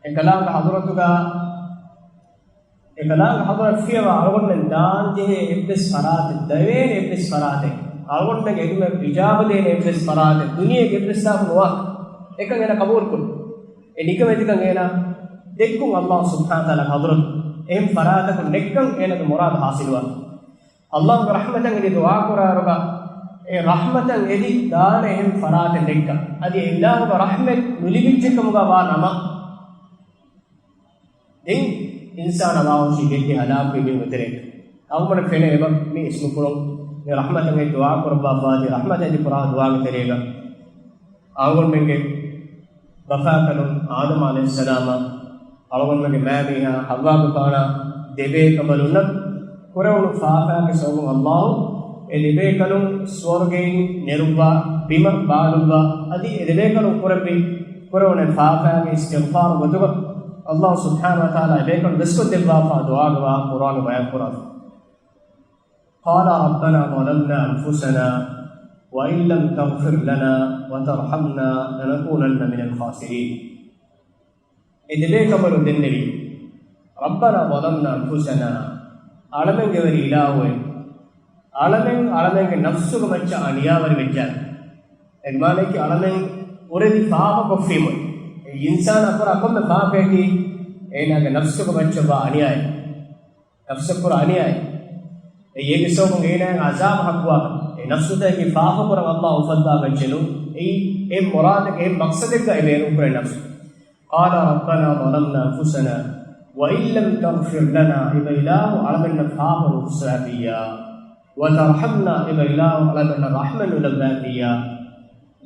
އެކަލާނގެ ޙަޟްރަތުގަ، އެކަލާނގެ ޙަޟްރަތަށް ފިޔަވާ އަޅުގަނޑުމެން ދާންޖެހޭ އެއްވެސް ފަރާތެއް، ދެވޭނެ އެއްވެސް ފަރާތެއް، އަޅުގަނޑުމެންގެ އެދުމަށް އިޖާބަ ދޭނެ އެއްވެސް ފަރާތެއް ދުނިޔޭގެ އެއްވެސް ތާކު ނުވާ. އެކަން އޭނަ ޤަބޫލުކުރުން. އެ ނިކަމެތިކަން އޭނަ ދެއްކުން ﷲ ސުބްޙާނަހޫ ވަތަޢާލާގެ ޙަޟްރަތު. އެހެން ފަރާތަކުން ނެއްކަން އޭނަގެ މުރާދު ޙާޞިލުވާނެ. ﷲގެ ރަޙްމަތަށް އެދި ދުޢާ ކުރާއިރުގަ އެ ރަޙްމަތަށް އެދި ދާނެ އެހެން ފަރާތެއް ނެއްކަ. އަދި އެ އިލާހުގެ ރަޙްމަތް ނުލިބިއްޖެކަމުގަ ވާ ނަމަ، ދެން އިންސާނާ ވާހުށީ ގެއްލި ހަލާކުވި މީހުންގެ ތެރޭގަ. އަޅުގަނޑު ފެނޭ އެބަ މި އިސްނުފުޅުން މި ރަޙްމަތަށް އެދި ދުޢާ ކުރައްވާފަ އަދި ރަޙްމަތަށް އެދި ކުރާ ދުޢާގެ ތެރޭގަ އަޅުގަނޑުމެންގެ ބަފާކަލުން އާދަމް ޢަލައިހިއްސަލާމާ، އަޅުގަނޑުމެންގެ މައިމީހާ ޙައްވާގެފާނާ ދެބޭކަލުންނަށް ކުރެވުނު ފާފައިގެ ސަބަބުން ﷲ އެ ދެބޭކަލުން ސުވަރުގެއިން ނެރުއްވާ، ބިމަށް ބާލުއްވާ، އަދި އެ ދެބޭކަލުން ކުރެއްވި ކުރެވުނެ ފާފައިގެ އިސްތިޣްފާރު ގޮތުގަ ﷲ ސުބްޙާނަހޫ ވަތަޢާލާ އެބޭކަލުން ވެސްކޮށްދެއްވާފާ ދުޢާގަވާ ޤުރްއާނު ބަޔާންކުރާފަ. قَالَا رَبَّنَا ظَلَمْنَا أَنْفُسَنَا وَإِنْ لَمْ تَغْفِرْ لَنَا وَتَرْحَمْنَا لَنَكُونَنَّ مِنَ الْخَاسِرِينَ. އެ ދެބޭކަލުން ދެންނެވި، رَبَّنَا ظَلَمْنَا أَنْفُسَنَا، އަޅަމެންގެ ވެރި އިލާހުވެ، އަޅަމެން އަޅަމެންގެ ނަފްސުގެ މައްޗަށް އަނިޔާވެރި ވެއްޖާ. އެ މާނައަކީ އަޅަމެން ކުރެއްވި ފާފަ ކޮށްފީމު. އެ އިންސާނާ ކުރާ ކޮންމެ ފާފައަކީ އޭނާގެ ނަފްސުގެ މައްޗަށް ވާ އަނިޔާއެއް. ނަފްސަށް ކުރާ އަނިޔާއެއް. އެ އޭގެ ސަބަބުން އޭނާއަށް އަޒާބު ހައްގުވާ. އެ ނަފްސުތަކަކީ ފާފަ ކުރަން ﷲ އުފައްދާ މައްޗެއް ނޫން. އެއީ އެ މުރާދެއްގަ އެ މަޤްޞަދެއްގަ އެ ބޭނުންކުރޭ ނަފްސު. قَالَا رَبَّنَا ظَلَمْنَا أَنْفُسَنَا وَإِنْ لَمْ تَغْفِرْ لَنَا، އެބަ އިލާހު އަޅަމެންނަށް ފާފަ ނުފުއްސާފިއްޔާ، وَتَرْحَمْنَا، އެބަ އިލާހު އަޅަމެންނަށް ރަޙްމަތް ނުލައްވާފިއްޔާ،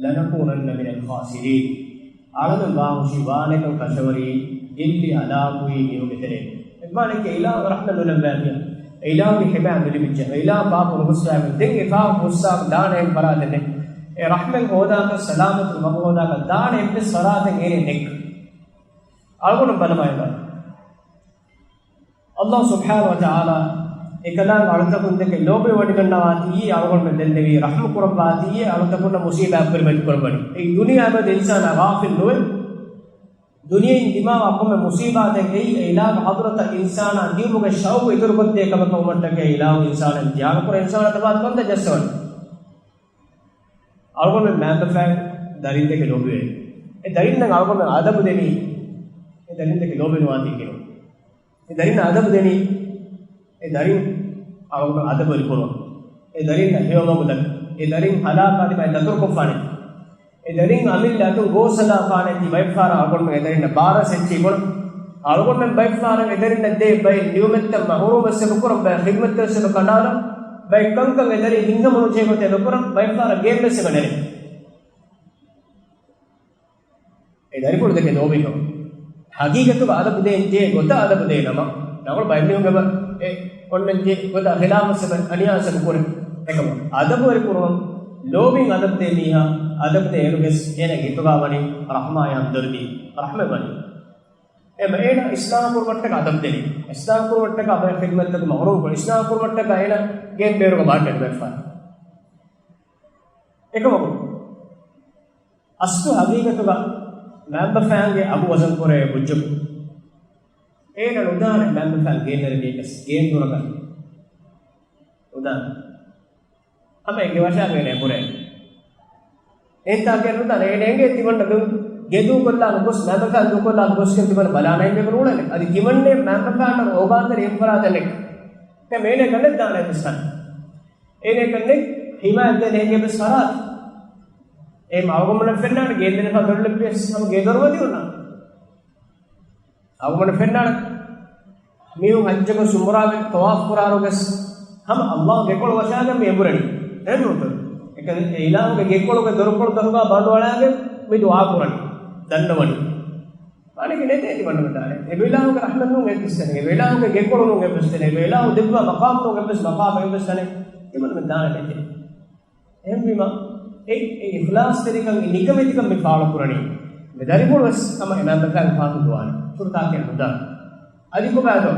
لَنَكُونَنَّ مِنَ الْخَاسِرِينَ، އަޅަމެން ވާހުށީ ވާނެކަން ކަށަވަރީ ގެއްލި ހަލާކުވި މީހުންގެ ތެރޭގަ. އެ މާނައަކީ އިލާހު ރަޙްމަތް ނުލައްވާފިއްޔާ، އިލާހުގެ ހިމާޔަތް ނުލިބިއްޖެ، އިލާހު ފާފަ ނުފުއްސާފިއްޔާ، ދެން އެ ފާފަ ފުއްސާފަ ދާނެ އެއް ފަރާތެއް ނެތް. އެ ރަޙްމަތް ހޯދާކަށް، ސަލާމަތު މަގު ހޯދާކަށް ދާނެ އެއްވެސް ފަރާތެއް އޭނެ ނެތް. އަޅުގަނޑު ބަލަމާ އެބަ. ﷲ ސުބްޙާނަހޫ ވަތަޢާލާ އެކަލާނގެ އަޅުތަކުންދެކެ ލޯބިވެވަޑައިގަންނަވާތީ، އަޅުގަނޑުމެން ދެންނެވީ، ރަޙްމަ ކުރައްވާތީ އެ އަޅުތަކުންނަށް މުޞީބާތް ކުރިމަތި ކުރައްވަނީ. އެ ދުނިޔެ އަބަދު އިންސާނާ ޣާފިލް ނުވެ، ދުނިޔެއިން ދިމާވާ ކޮންމެ މުޞީބާތެއް އެއީ އެ އިލާހުގެ ޙަޟްރަތަށް އިންސާނާ ދިއުމުގެ ޝައުގު އިތުރުކޮށްދޭ ކަމަކަށް ވުމަށްޓަކައި އިލާހު އިންސާނާ ދިޔާނުކުރާ އިންސާނާ ތަފާތު ކަންތައް ޖައްސަވަނީ. އަޅުގަނޑުމެން މައިންބަފައިން ދަރިންދެކެ ލޯބިވޭ. އެ ދަރިންނަށް އަޅުގަނޑުމެން އަދަބު ދެނީ، އެ ދަރިންދެކެ ލޯބިނުވާތީ ކިހިނެއް؟ އެ ދަރިންނަށް އަދަބު ދެނީ، އެ ދަރިން އަޅުގަނޑު އަދަބުވެރި ކުރުން. އެ ދަރިންނަށް ހެޔޮ މަގު ދައްކަން. އެ ދަރިން ހަލާކާލި ބައެއް ދަތުރުކޮށްފާނެ. އެ ދަރިން އަމިއްލަ އަތުން ގޯސް ހަދާފާނެތީ ބައެއްފަހަރަށް އަޅުގަނޑުމެން އެ ދަރިންނަށް ބާރަސް އެއްޗެހި ބުނަން. އަޅުގަނޑުމެން ބައެއްފަހަރަށް އެ ދަރިންނަށް ދޭ ބައެއް ނިޢުމަތްތައް މަޙްރޫމްވެސް އެބަ ކުރަން، ބައެއް ޚިދްމަތްތައް ވެސް އެބަ ކަނޑާލަން، ބައެއް ކަންކަން އެ ދަރިން ހިތްހަމަނުޖެހޭ ގޮތަށް އެބަ ކުރަން، ބައެއްފަހަރަށް ގެއެއްވެސް އެބަ ނެރެން. އެ ދަރިފުޅު ދެކެ ލޯބިކަން. ހަގީގަތުގަ އަދަބު ދޭން ޖެހޭ ގޮތަށް އަދަބު ދޭ ނަމަ، ނަގުޅު ބައެއް މީހުން އެބަ އެ އޮންނަން ޖެހޭ ގޮތަށް ޚިލާފަށް އެބަ އަނިޔާވެސް އެބަ ކުރޭ. އެކަމަ އަދަބުވެރި ކުރުމަށް ލޯބިން އަދަބު ދޭ މީހާ، އަދަބު ދޭ އޭރުވެސް އޭނަގެ ހިތުގަ ވަނީ ރަޙްމާއާ ހަމްދަރްދީ، ރަޙްމަތް ވަނީ. އެ އޭނަ އިސްލާހު ކުރުމަށްޓަކާ އަދަބު ދެނީ. އިސްލާހު ކުރުމަށްޓަކާ ބައެއް ޚިދްމަތްތަކުން މަޙްރޫމް ކުރި. އިސްލާހު ކުރުމަށްޓަކާ އޭނަ ގެން ބޭރުގަ ބާއްޓަށް ބައެއްފަހަރު. އެކަމަކު، އަސްލު ހަގީގަތުގަ މައިންބަފައިންގެ އަގު ވަޒަން ކުރޭ ބުއްޖަކު. އޭނަ ނުދާނެ މައިންބަފައިން ގޭންދަރި މީކަސް ގޭންދުރަކަށް ނުދާނެ. ހަމަ އެނގޭ ވަށާގެން އެބުރޭ. އެހެންތާކަށް ނުދާނެ. އޭނަ އެނގޭ ތިމަންނަ ދު-، ގެ ދޫކޮށްލާން ގޮސް، މައިންބަފައިން ދޫކޮށްލާން ގޮސްގެން ތިމަންނަ ބަލާނަ އެނގޭ ނޫޅެނެ. އަދި ތިމަންނެ މައިންބަފައިންނަށް އޯގާތެރި އެއްފަރާތެއް ނެތް. އެ މޭނެ ގަނޑެއް ދާނެ އެއްވެސް ތަނެއް. އޭނަ ކަންނެ ހިމާޔަތް ދޭނެ އެނގޭ އެއްވެސް ފަރާތެއް. އެ އަޅުގަނޑުމެންނަށް ފެންނާނެ ގޭންދެނިފަ ދޮރުލެއްވިޔަސް ހަމަ ގޭ ދޮރުމަތި ހުންނާނެ. އަޅުގަނޑު ފެންނާނެ މީހުން ޙައްޖަކުން ޢުމްރާގެ ޠަވާފު ކުރާއިރުވެސް ހަމަ ﷲ ގެކޮޅު ވަށާގެން މި އެބުރަނީ. އެހެންނޫންތަ؟ އެކަނި އެ އިލާހުގެ ގެކޮޅުގެ ދޮރުކޮޅު ދަރުގާ ބަނޑުއަޅާގެން މި ދުޢާ ކުރަނީ. ދަންނަވަނީ. މާނައަކީ ނެތޭ ތިމަންނަ މި ދާނެ. އެބަ އިލާހުގެ ރަޙްމަތް ނޫން އެއްވެސް ތަނެއް. އެބަ އިލާހުގެ ގެކޮޅު ނޫން އެއްވެސް ތަނެއް. އެބަ އިލާހު ދެއްވާ މަޤާމު ނޫން އެއްވެސް މަޤާމެއް އެއްވެސް ތަނެއް. ތިމަންނަ މި ދާނެ ނެތޭ. އެހެންވީމަ، އެ، އެ އިޚްލާޞްތެރިކަން، އެ ނިކަމެތިކަން މި ފާޅުކުރަނީ. މި ދަރިފުޅު ވެސް ހަމަ އެ މައިންބަފައިން ފާތު ދުވާނެ. ފުރަތަކެއް ނުދާނެ. އަދި ކޮބާތޯ؟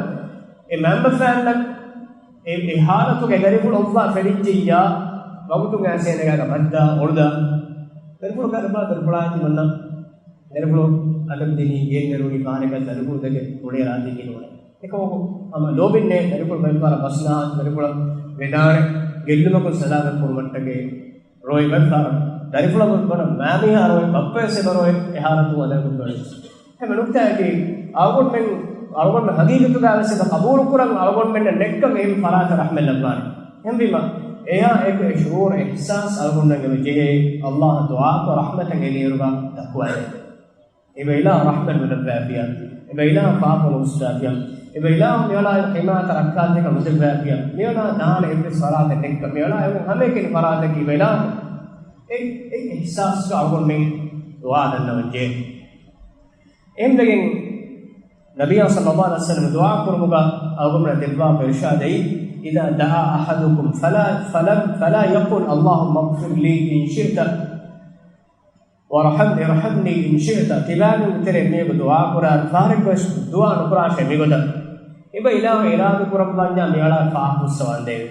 އެ މައިންބަފައިންނަށް އެ، އެ ޙާލަތުގައި ދަރިފުޅު އޮއްވާ ފެނިއްޖެއްޔާ، ވަގުތުން އައިސް އޭނަގެ ބައްދާ އޮޅުދާ. ދަރިފުޅު ކަރުބާ ދަރިފުޅާ ތިމަންނަ. ދަރިފުޅު އަދަބު ދިނީ، ގެންދަރުވަނީ ފަހަރަކަށް ދަރިފުޅު ދެކެ ކުޅޭ ރާތީގެ ނޫނެ. އެކަމަކު ހަމަ ލޯބިންނޭ ދަރިފުޅު ބައެއްފަހަރަށް ބަސްނާ ދަރިފުޅަށް ވެދާނެ ގެއްލުމަކުން ސަލާމަތް ކުރުމަށްޓަކައި ރޮއެ ބައެއްފަހަރަށް ދަރިފުޅަކުން ބޮޑަށް މާމީހާ ރޮއެ ބައްޕަވެސް އެބަ ރޮއެ އެ ހާލަތު އަދައިކޮށްފަވެސް. އެހެން ނުކްތާއަކީ އަޅުގަނޑުމެން، އަޅުގަނޑުމެން ހަގީގަތުގައިވެސް އެބަ ޤަބޫލުކުރަން އަޅުގަނޑުމެންނަށް ނެތްކަން އެއިން ފަރާތަށް ރަޙްމަތް ލައްވާނެ. އެހެންވީމަ، އެއާ އެކު އެ ޝުޢޫރު އިޙްސާސް އަޅުގަނޑުމެން އެބަ ޖެހޭ، ﷲ ދުޢާކޮށް ރަޙްމަތަށް އެދޭއިރުގަ ތަޤްވާ އެދޭ. އެބަ އިލާހު ރަޙްމަތް ނުލައްވާފިޔާ، އެބަ އިލާހު ފާފަ ނުއުސްދާފިޔާ، އެބަ އިލާހު މިއަޅާ ޙިމާޔަތަށް ރައްކާތެރިކަން ނުދެއްވާފިޔާ، މިއަޅާ ދާނެ އެއްވެސް ފަރާތެއް ނެތްކަން، މިއަޅާ އެވެން ހަމައެކަނި ފަރާތަކީ އެބަ އިލާހު. އެ، އެ އިޙްސާސްގަ އަޅުގަނޑުމެން ދުޢާ ދަންނަވަން ޖެހޭ. އެހެންވެގެން ނަބިއްޔާ ޞައްލައްލާހު ޢަލައިހި ވަސައްލަމަ ދުޢާ ކުރުމުގަ އަޅުގަނޑުމެންނަށް ދެއްވާފަ އިރުޝާދައީ، إذا دعا أحدكم فلا، فلم، فلا يقل اللهم اغفر لي إن شئت وارحم، ارحمني إن شئت. ތިބާގެ ތެރޭ މީހަކު ދުޢާ ކުރާ ފަހަރެއްގަ ދުޢާ ނުކުރާށޭ މިގޮތަށް. އެބަ އިލާހު އިރާދަ ކުރައްވަންޏާ މިއަޅާ ފާފަ ފުއްސަވާނދޭވެ.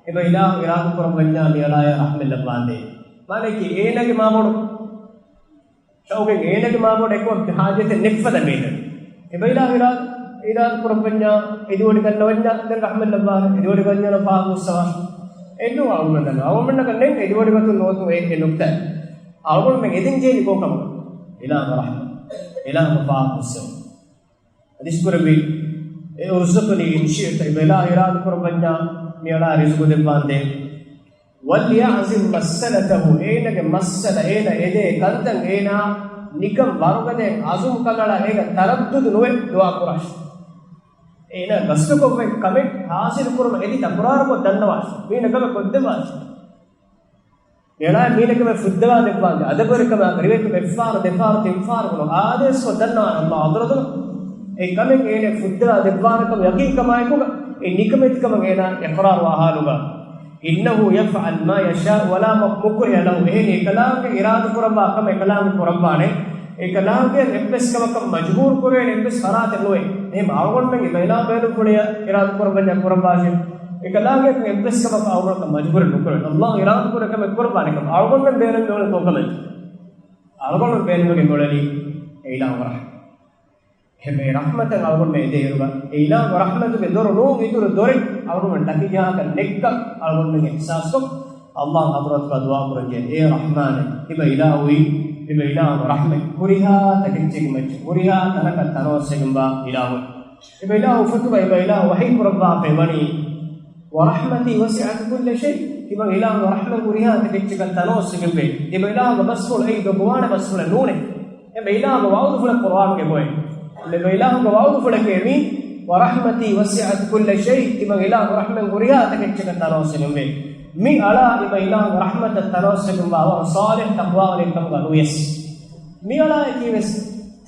އެބަ އިލާހު އިރާދަ ކުރައްވަންޏާ މިއަޅާޔަށް ރަޙްމަތް ލައްވާނދޭވެ. މާނައަކީ އޭނާގެ މާބޮޑު ޝައުގެއް އޭނާގެ މާބޮޑު އެކު ހާޖަތެއް ނެތްފަދަ މީހެއް. އެބަ އިލާހު އިރާ-، އިރާދަ ކުރައްވަންޏާ އެދުވަޑި ގަންނަވަންޏާ ދެން ރަޙްމަތް ލައްވާނެ، އެދުވަޑި ގަންނަވަންޏާ ފާފަ ފުއްސަވާ. އެއްނޫން އަޅުގަނޑަށް ދަންނަ. އަޅުގަނޑަކަށް ނެތް އެދުވަޑި ގަތުން ނުވަތަ އެ، އެ ނުކްތާ. އަޅުގަނޑުމެން އެދެން ޖެހޭނީ ކޮން ކަމަކަށް؟ އިލާހު ރަޙްމަތް. އިލާހު ފާފަ ފުއްސަވުން. ޙަދީޘް ކުރެއްވި އެ، ارزقني إن شئت، އެބަ އިލާހު އިރާދަ ކުރައްވަންޏާ މިއަޅާ ރިޒުގު ދެއްވާނދޭ. وليعزم مسألته، އޭނާގެ މައްސަލަ، އޭނާ އެދޭ ކަންތައް އޭނާ ނިކަން ވަރުގަދައިން ޢަޒުމް ކަނޑައަޅާ އޭގަ ތަރައްދުދު ނުވެ ދުޢާ ކުރާށި. އޭނާ ގަސްތުކޮށްވި ކަމެއް ޙާޞިލު ކުރުމަށް އެދި ތަކުރާރުކޮށް ދަންނަވާށި. މީނަ ކަމެއް ކޮށްދެއްވާށި. މިއަޅާ މީނަ ކަމެއް ފުއްދަވާ ދެއްވާނދޭ. އަދަބުވެރިކަމާ ރިވެތު އެއްފަހަރު ދެފަހަރު ތިންފަހަރު އާދޭސްކޮށް ދަންނަވާނެ ﷲ ޙަޟްރަތުން. އެ ކަމެއް އޭނަ ފުއްދަވާ ދެއްވާނެ ކަމަށް ޔަޤީންކަމާއެކުގަ އެ ނިކަމެތިކަމަށް އޭނާ އިޤްރާރު ވާ ޙާލުގަ. إنه يفعل ما يشاء ولا مكره له. އެހެނީ އެކަލާނގެ އިރާދަކުރައްވާ ކަމެއް އެކަލާނގެ ކުރައްވާނެ. އެކަލާނގެ އެއްވެސް ކަމަކަށް މަޖްބޫރު ކުރެވޭނެ އެއްވެސް ފަރާތެއް ނުވޭ. އެހެން އަޅުގަނޑުމެން އެބައިލާ ބޭނުންފުޅިއަށް އިރާދަކުރައްވަންޏާ ކުރައްވާށޭ. އެކަލާނގެ އެއްވެސް ކަމަކަށް އަޅުގަނޑަކަށް މަޖްބޫރެއް ނުކުރެވޭ. ﷲ އިރާދަކުރެ ކަމެއް ކުރައްވާނެ ކަމަށް. އަޅުގަނޑުމެން ބޭނުން ނުވަނީ ކޮން ކަމެއް؟ އަޅުގަނޑުމެން ބޭނުމެގެން އުޅެނީ އެ އިލާހު ރަޙްމަތް. އެހެންވެ ރަޙްމަތަށް އަޅުގަނޑުމެން އެދޭއިރުގަ، އެ އިލާހު ރަޙްމަތުގެ ދޮރު ނޫން އިތުރު ދޮރެއް އަޅުގަނޑުމެން ދަކިޖަހާކަށް ނެތްކަން އަޅުގަނޑުމެން އިޙްސާސްކޮށް، ﷲ ޙަޟްރަތުގަ ދުޢާ ކުރަންޖެހޭ. އޭ ރަޙްމާނޭ، އެބަ އިލާހުއީ، އެބަ އިލާހު ރަޙްމަތް ހުރިހާ ތަކެއްޗެއްގެ މައްޗަށް ހުރިހާ ތަނަކަށް ތަނަވަސްވެގެންވާ އިލާހު. އެބަ އިލާހު އުފަތުގަ އެބަ އިލާހު ވަޙީ ކުރައްވާފައި ވަނީ، ورحمتي وسعت كل شيء. ތިމަން އިލާހު ރަޙްމަތް ހުރިހާ ތަކެއްޗަކަށް ތަނަވަސްވެގެންވޭ. އެބަ އިލާހުގެ ބަސްފުޅު އެއީ ދޮގުވާނެ ބަސްފުޅެއް ނޫނޭ. އެބަ އިލާހުގެ ވަޢުދުފުޅެއް ޤުރްއާނުގައި އެބައޮތް. އެބަ އިލާހުގެ ވަޢުދުފުޅެކޭ މީ، ورحمتي وسعت كل شيء. ތިމަން އިލާހު ރަޙްމަތް ހުރިހާ ތަކެއްޗަކަށް ތަނަވަސްވެގެންވޭ. މި އަޅާ އެބަ އިލާހުގެ ރަޙްމަތަށް ތަނަވަސްވެގެންވާ ވަރަށް ޞާލިޙު ތަޤްވާވެރިން ކަމުގަ ނުވިޔަސް. މި އަޅާއަކީވެސް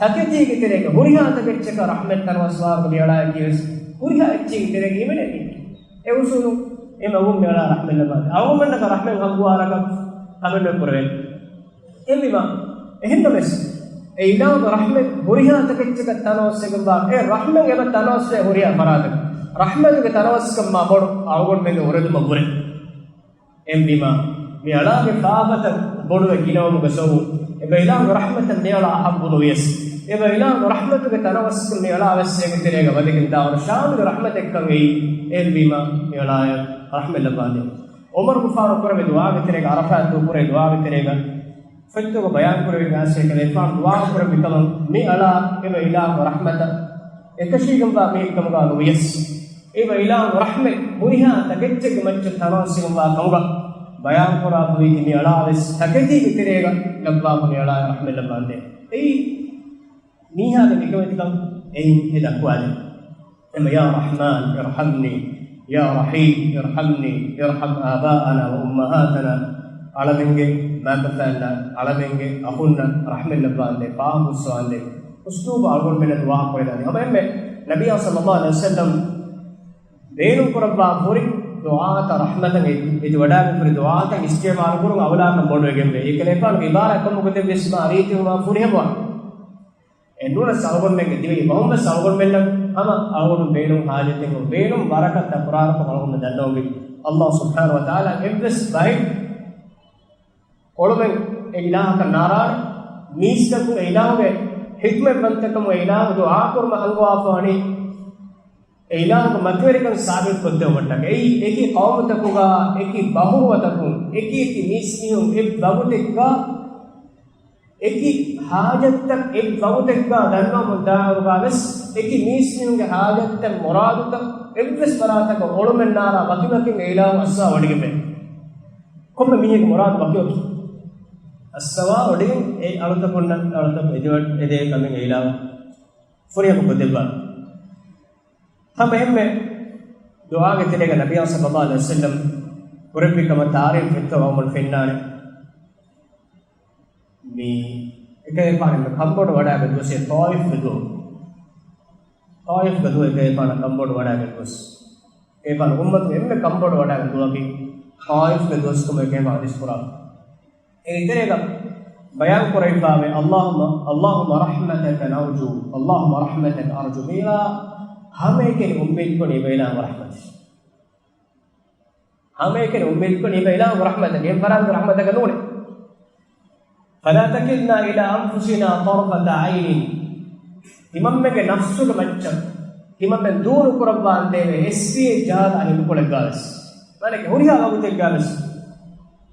ތަކެތީގެ ތެރޭގަ ހުރިހާ ތަކެއްޗަކަށް ރަޙްމަތް ތަނަވަސްވާ މި އަޅާއަކީވެސް ހުރިހާ އެއްޗެއްގެ ތެރޭގަ އިވެނެ މީ. އެ އުސޫލު އެމަގުން މި އަޅާ ރަޙްމަތް ލައްވާ. އަޅުގަނޑަކަށް ރަޙްމަތް ހައްގުވާނެކަން ކަމެއް ނުކުރެވޭ. އެހެންވީމާ، އެހެންނަމަވެސް، އެ އިލާހުގެ ރަޙްމަތް ހުރިހާ ތަކެއްޗަކަށް ތަނަވަސްވެގެންވާ، އެ ރަޙްމަތް އެބަ ތަނަވަސްވޭ ހުރިހާ ފަރާތަކަށް. ރަޙްމަތުގެ ތަނަވަސްކަން މާ ބޮޑު އަޅުގަނޑުމެންގެ އުރެދުމަށްވުރެ. އެހެންވީމާ، މި އަޅާގެ ފާފަތައް ބޮޑުވެ ގިނަވުމުގެ ސަބަބުން، އެބަ އިލާހުގެ ރަޙްމަތަށް މި އަޅާ ހައްގު ނުވިޔަސް، އެބަ އިލާހުގެ ރަޙްމަތުގެ ތަނަވަސްކަން މި އަޅާ ވެސް އޭގެ ތެރޭގަ ވަދެގެން ދާވަރު ޝާމިލު ރަޙްމަތެއްކަން އެއީ. އެހެންވީމާ، މި އަޅާއަށް ރަޙްމަތް ލައްވާނދޭ. ޢުމަރުގެފާނު ކުރެއްވި ދުޢާގެ ތެރޭގަ، ޢަރަފާތު ކުރެއްވި ދުޢާގެ ތެރޭގަ، ފޮތްތަކުގަ ބަޔާންކުރެވި ގާސޭކަލޭފާނު ދުޢާ ކުރެއްވި ކަމަށް، މި އަޅާ އެބަ އިލާހު ރަޙްމަތަށް އެކަށީގެންވާ މީހެއް ކަމުގަ ނުވިޔަސް، އެބަ އިލާހު ރަޙްމަތް ހުރިހާ ތަކެއްޗެއްގެ މައްޗަށް ތަނަވަސްވެގެންވާ ކަމުގަ ބަޔާންކުރާފައިވީ މި އަޅާވެސް ތަކެތީގެ ތެރޭގަ ލައްވާފަ މި އަޅާ ރަޙްމަތް ލައްވާނދޭ. އެއީ މީހާގެ ނިކަމެތިކަން އެއިން އެ ދައްކުވާލެވޭ. އެމަ، يا رحمن ارحمني، يا رحيم ارحمني، ارحم آباءنا وأمهاتنا. އަޅަމެންގެ މައިންބަފައިންނަށް، އަޅަމެންގެ އަޚުންނަށް ރަޙްމަތް ލައްވާނދޭ، ފާފަ ފުއްސަވާނދޭ. އުސްލޫބު އަޅުގަނޑުމެންނަށް ދުޢާ ކުރެވިދާނެ. ހަމައެންމެ ނަބިއްޔާ ޞައްލައްލާހު ޢަލައިހި ވަސައްލަމް ބޭނުންކުރައްވާ ހުރި ދުޢާތައް، ރަޙްމަތަށް އެ-، އެދިވަޑައިގެން ހުރި ދުޢާތައް އިސްތިޢުމާލު ކުރުން އައުލާކަން ބޮޑުވެގެންވޭ. އެކަލޭފާނުގެ ޢިބާރާތް ކޮންމެ ގޮތެއްވިޔަސް މާ ރީތިވުމާ ފުރިހަމަވާ. އެނޫނަސް އަޅުގަނޑުމެންގެ ދިވެހި ބަހުންވެސް އަޅުގަނޑުމެންނަށް ހަމަ އަޅުގަނޑު ބޭނުން ޙާޖަތެއް ނޫން. ބޭނުން ވަރަކަށް ތަކުރާރުކޮށް އަޅުގަނޑު ދަންނަވަންވީ. ﷲ ސުބްޙާނަހޫ ވަތަޢާލާ އެއްވެސް ބައެއް އޮޅުމެއް އެ އިލާހަކަށް ނާރާނެ. މީސްތަކުން އެ އިލާހުގެ ޙިކްމަތްވަންތަކަމުން އެ އިލާހު ދުޢާކުރުމަށް އަންގަވާފަވަނީ، އެ އިލާހުގެ މަތިވެރިކަން ސާބިތުކޮށްދެއްވުމަށްޓަކައި. އެކި ޤައުމުތަކުގަ، އެކި ބަހުރުވަތަކުން، އެކި އެކި މީސްމީހުން އެއް ވަގުތެއްގަ އެކި ޙާޖަތްތައް އެއް ވަގުތެއްގަ ދަންނަވަމުން ދާއިރުގަވެސް، އެކި މީސްމީހުންގެ ޙާޖަތްތައް މުރާދުތައް އެއްވެސް ފަރާތަކަށް އޮޅުމެއް ނާރާ ވަކިވަކިން އެ އިލާހު އައްސާ ވޮޑިގެންވޭ. ކޮންމެ މީހެއްގެ މުރާދު ވަކިވަކި. އައްސަވާ ވޮޑިން އެ އަޅުތަކުންނަށް އަޅުތަކު އެދެވަ-، އެދޭ ކަމެއް އިލާހު ފުރިހަމަ ކޮށްދެއްވާ. ހަމަ އެހެންމެ ދުޢާގެ ތެރޭގަ ނަބިއްޔާ ޞައްލައްލާހު ޢަލައިހި ވަސައްލަމް ކުރެއްވި ކަމަށް ތާރީޚް ފެއްތޯ ގައުމުން ފެންނާނެ. މި އެކަލޭގެފާނު ކަންބޮޑު ވަޑައިގަތް ދުވަސް ތާއީފްގެ ދުވަހު. ތާއީފްގެ ދުވަހު އެކަލޭގެފާނަށް ކަންބޮޑު ވަޑައިގަތް ދުވަސް. އެކަލޭގެފާނު އުއްމަތުގެ އެންމެ ކަންބޮޑު ވަޑައިގަތް ދުވަހަކީ ތާއީފްގެ ދުވަސް ކަމަށް އެކަލޭގެފާނު ޙަދީޘް ކުރާ. އޭގެ ތެރޭގަ ބަޔާން ކުރެވިފައިވޭ، اللهم، اللهم رحمتك نرجو، اللهم رحمتك أرجو. މީރާ ހަމައެކަނި އުއްމީދު ކުރަނީ އިބަ އިލާހު ރަޙްމަތެއް. ހަމައެކަނި އުއްމީދު ކުރަނީ އިބަ އިލާހު ރަޙްމަތެއް. އެއްވަރާގެ ރަޙްމަތަކަށް ނޫނޭ. فلا تكلنا إلى أنفسنا طرفة عين. ތިމަންމެންގެ ނަފްސުގެ މައްޗަށް ތިމަންމެން ދޫ ނުކުރައްވާނދޭވެ އެއްސިއްޔެއް ޖަހާލާ ހިނދުކޮޅެއްގާވެސް. މާނައަކީ ހުރިހާ ވަގުތެއްގާވެސް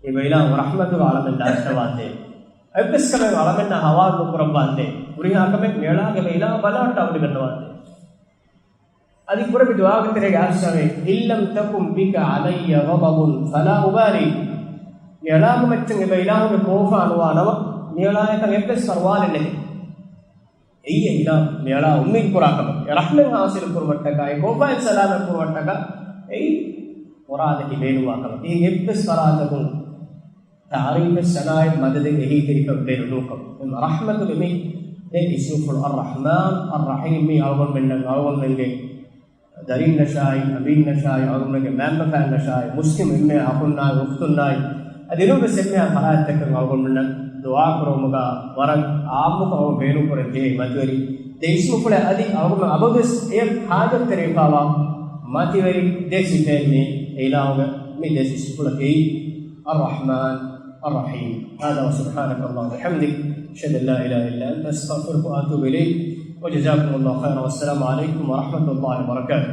އިބަ އިލާހު ރަޙްމަތުގެ އަޅަމެން ލާފަވާނދޭ. އެއްވެސް ކަމެއް އަޅަމެންނާ ހަވާލު ނުކުރައްވާނދޭ. ހުރިހާ ކަމެއް މިއަޅާގެ އިބަ އިލާހު ބަލާއްޓާ ވޮޑިގަންނަވާނދޭ. އަދި ކުރެއްވި ދުޢާގެ ތެރޭގަ އައްސަވޭ، إن لم تكن بك علي غضب فلا أبالي. މިއަޅާގެ މައްޗަށް އިބަ އިލާހުގެ ކޯފާ ނުވާ ނަމަ، މިއަޅާއަކަށް އެއްވެސް ފަރުވާއެއް ނެތޭ. އެއީ އިލާ މިއަޅާ އުއްމީދު ކުރާ ކަމަކީ. އެ ރަޙްމަތް ޙާޞިލު ކުރުމަށްޓަކާ، އެ ކޯފާއިން ސަލާމަތް ކުރުމަށްޓަކާ، އެއީ މުރާދަކީ ބޭނުންވާ ކަމަކީ. އެއީ އެއްވެސް ފަރާތަކުން ތާރީފެއް ސަނާއެއް މަދަދެއް އެހީތެރިކަން ބޭނުން ނޫންކަމަށް. އެ ރަޙްމަތުގެ މި ދެ އިސްމުފުޅު އައްރަޙްމާން، އައްރަޙީމް މީ އަޅުގަނޑުމެންނަށް އަޅުގަނޑުމެންގެ ދަރީންނަށާއި، އަނބީންނަށާއި، އަޅުގަނޑުމެންގެ މައިންބަފައިންނަށާއި، މުސްލިމް އެންމެ އަޚުންނާއި، އުޚްތުންނާއި، އަދި އެނޫންވެސް އެންމެހާ ފަރާތްތަކަށް އަޅުގަނޑުމެންނަށް ދުޢާ ކުރުމުގަ ވަރަށް އާއްމުކޮށް ބޭނުންކުރަން ޖެހޭ މަތިވެރި ދެ އިސްމުފުޅެއް އަދި އަޅުގަނޑުމެން އަބަދުވެސް އެޔަށް ޙާޖަތްތެރިވެފައިވާ މަތިވެރި ދެ ސިފައެއް މި އިލާހުގެ މި ދެ އިސްމުފުޅަކީ އައްރަޙްމާން އައްރަޙީމް. هذا وسبحانك اللهم وبحمدك، أشهد أن لا إله إلا أنت، أستغفرك وأتوب إليك. وجزاكم الله خيرا، والسلام عليكم ورحمة الله وبركاته.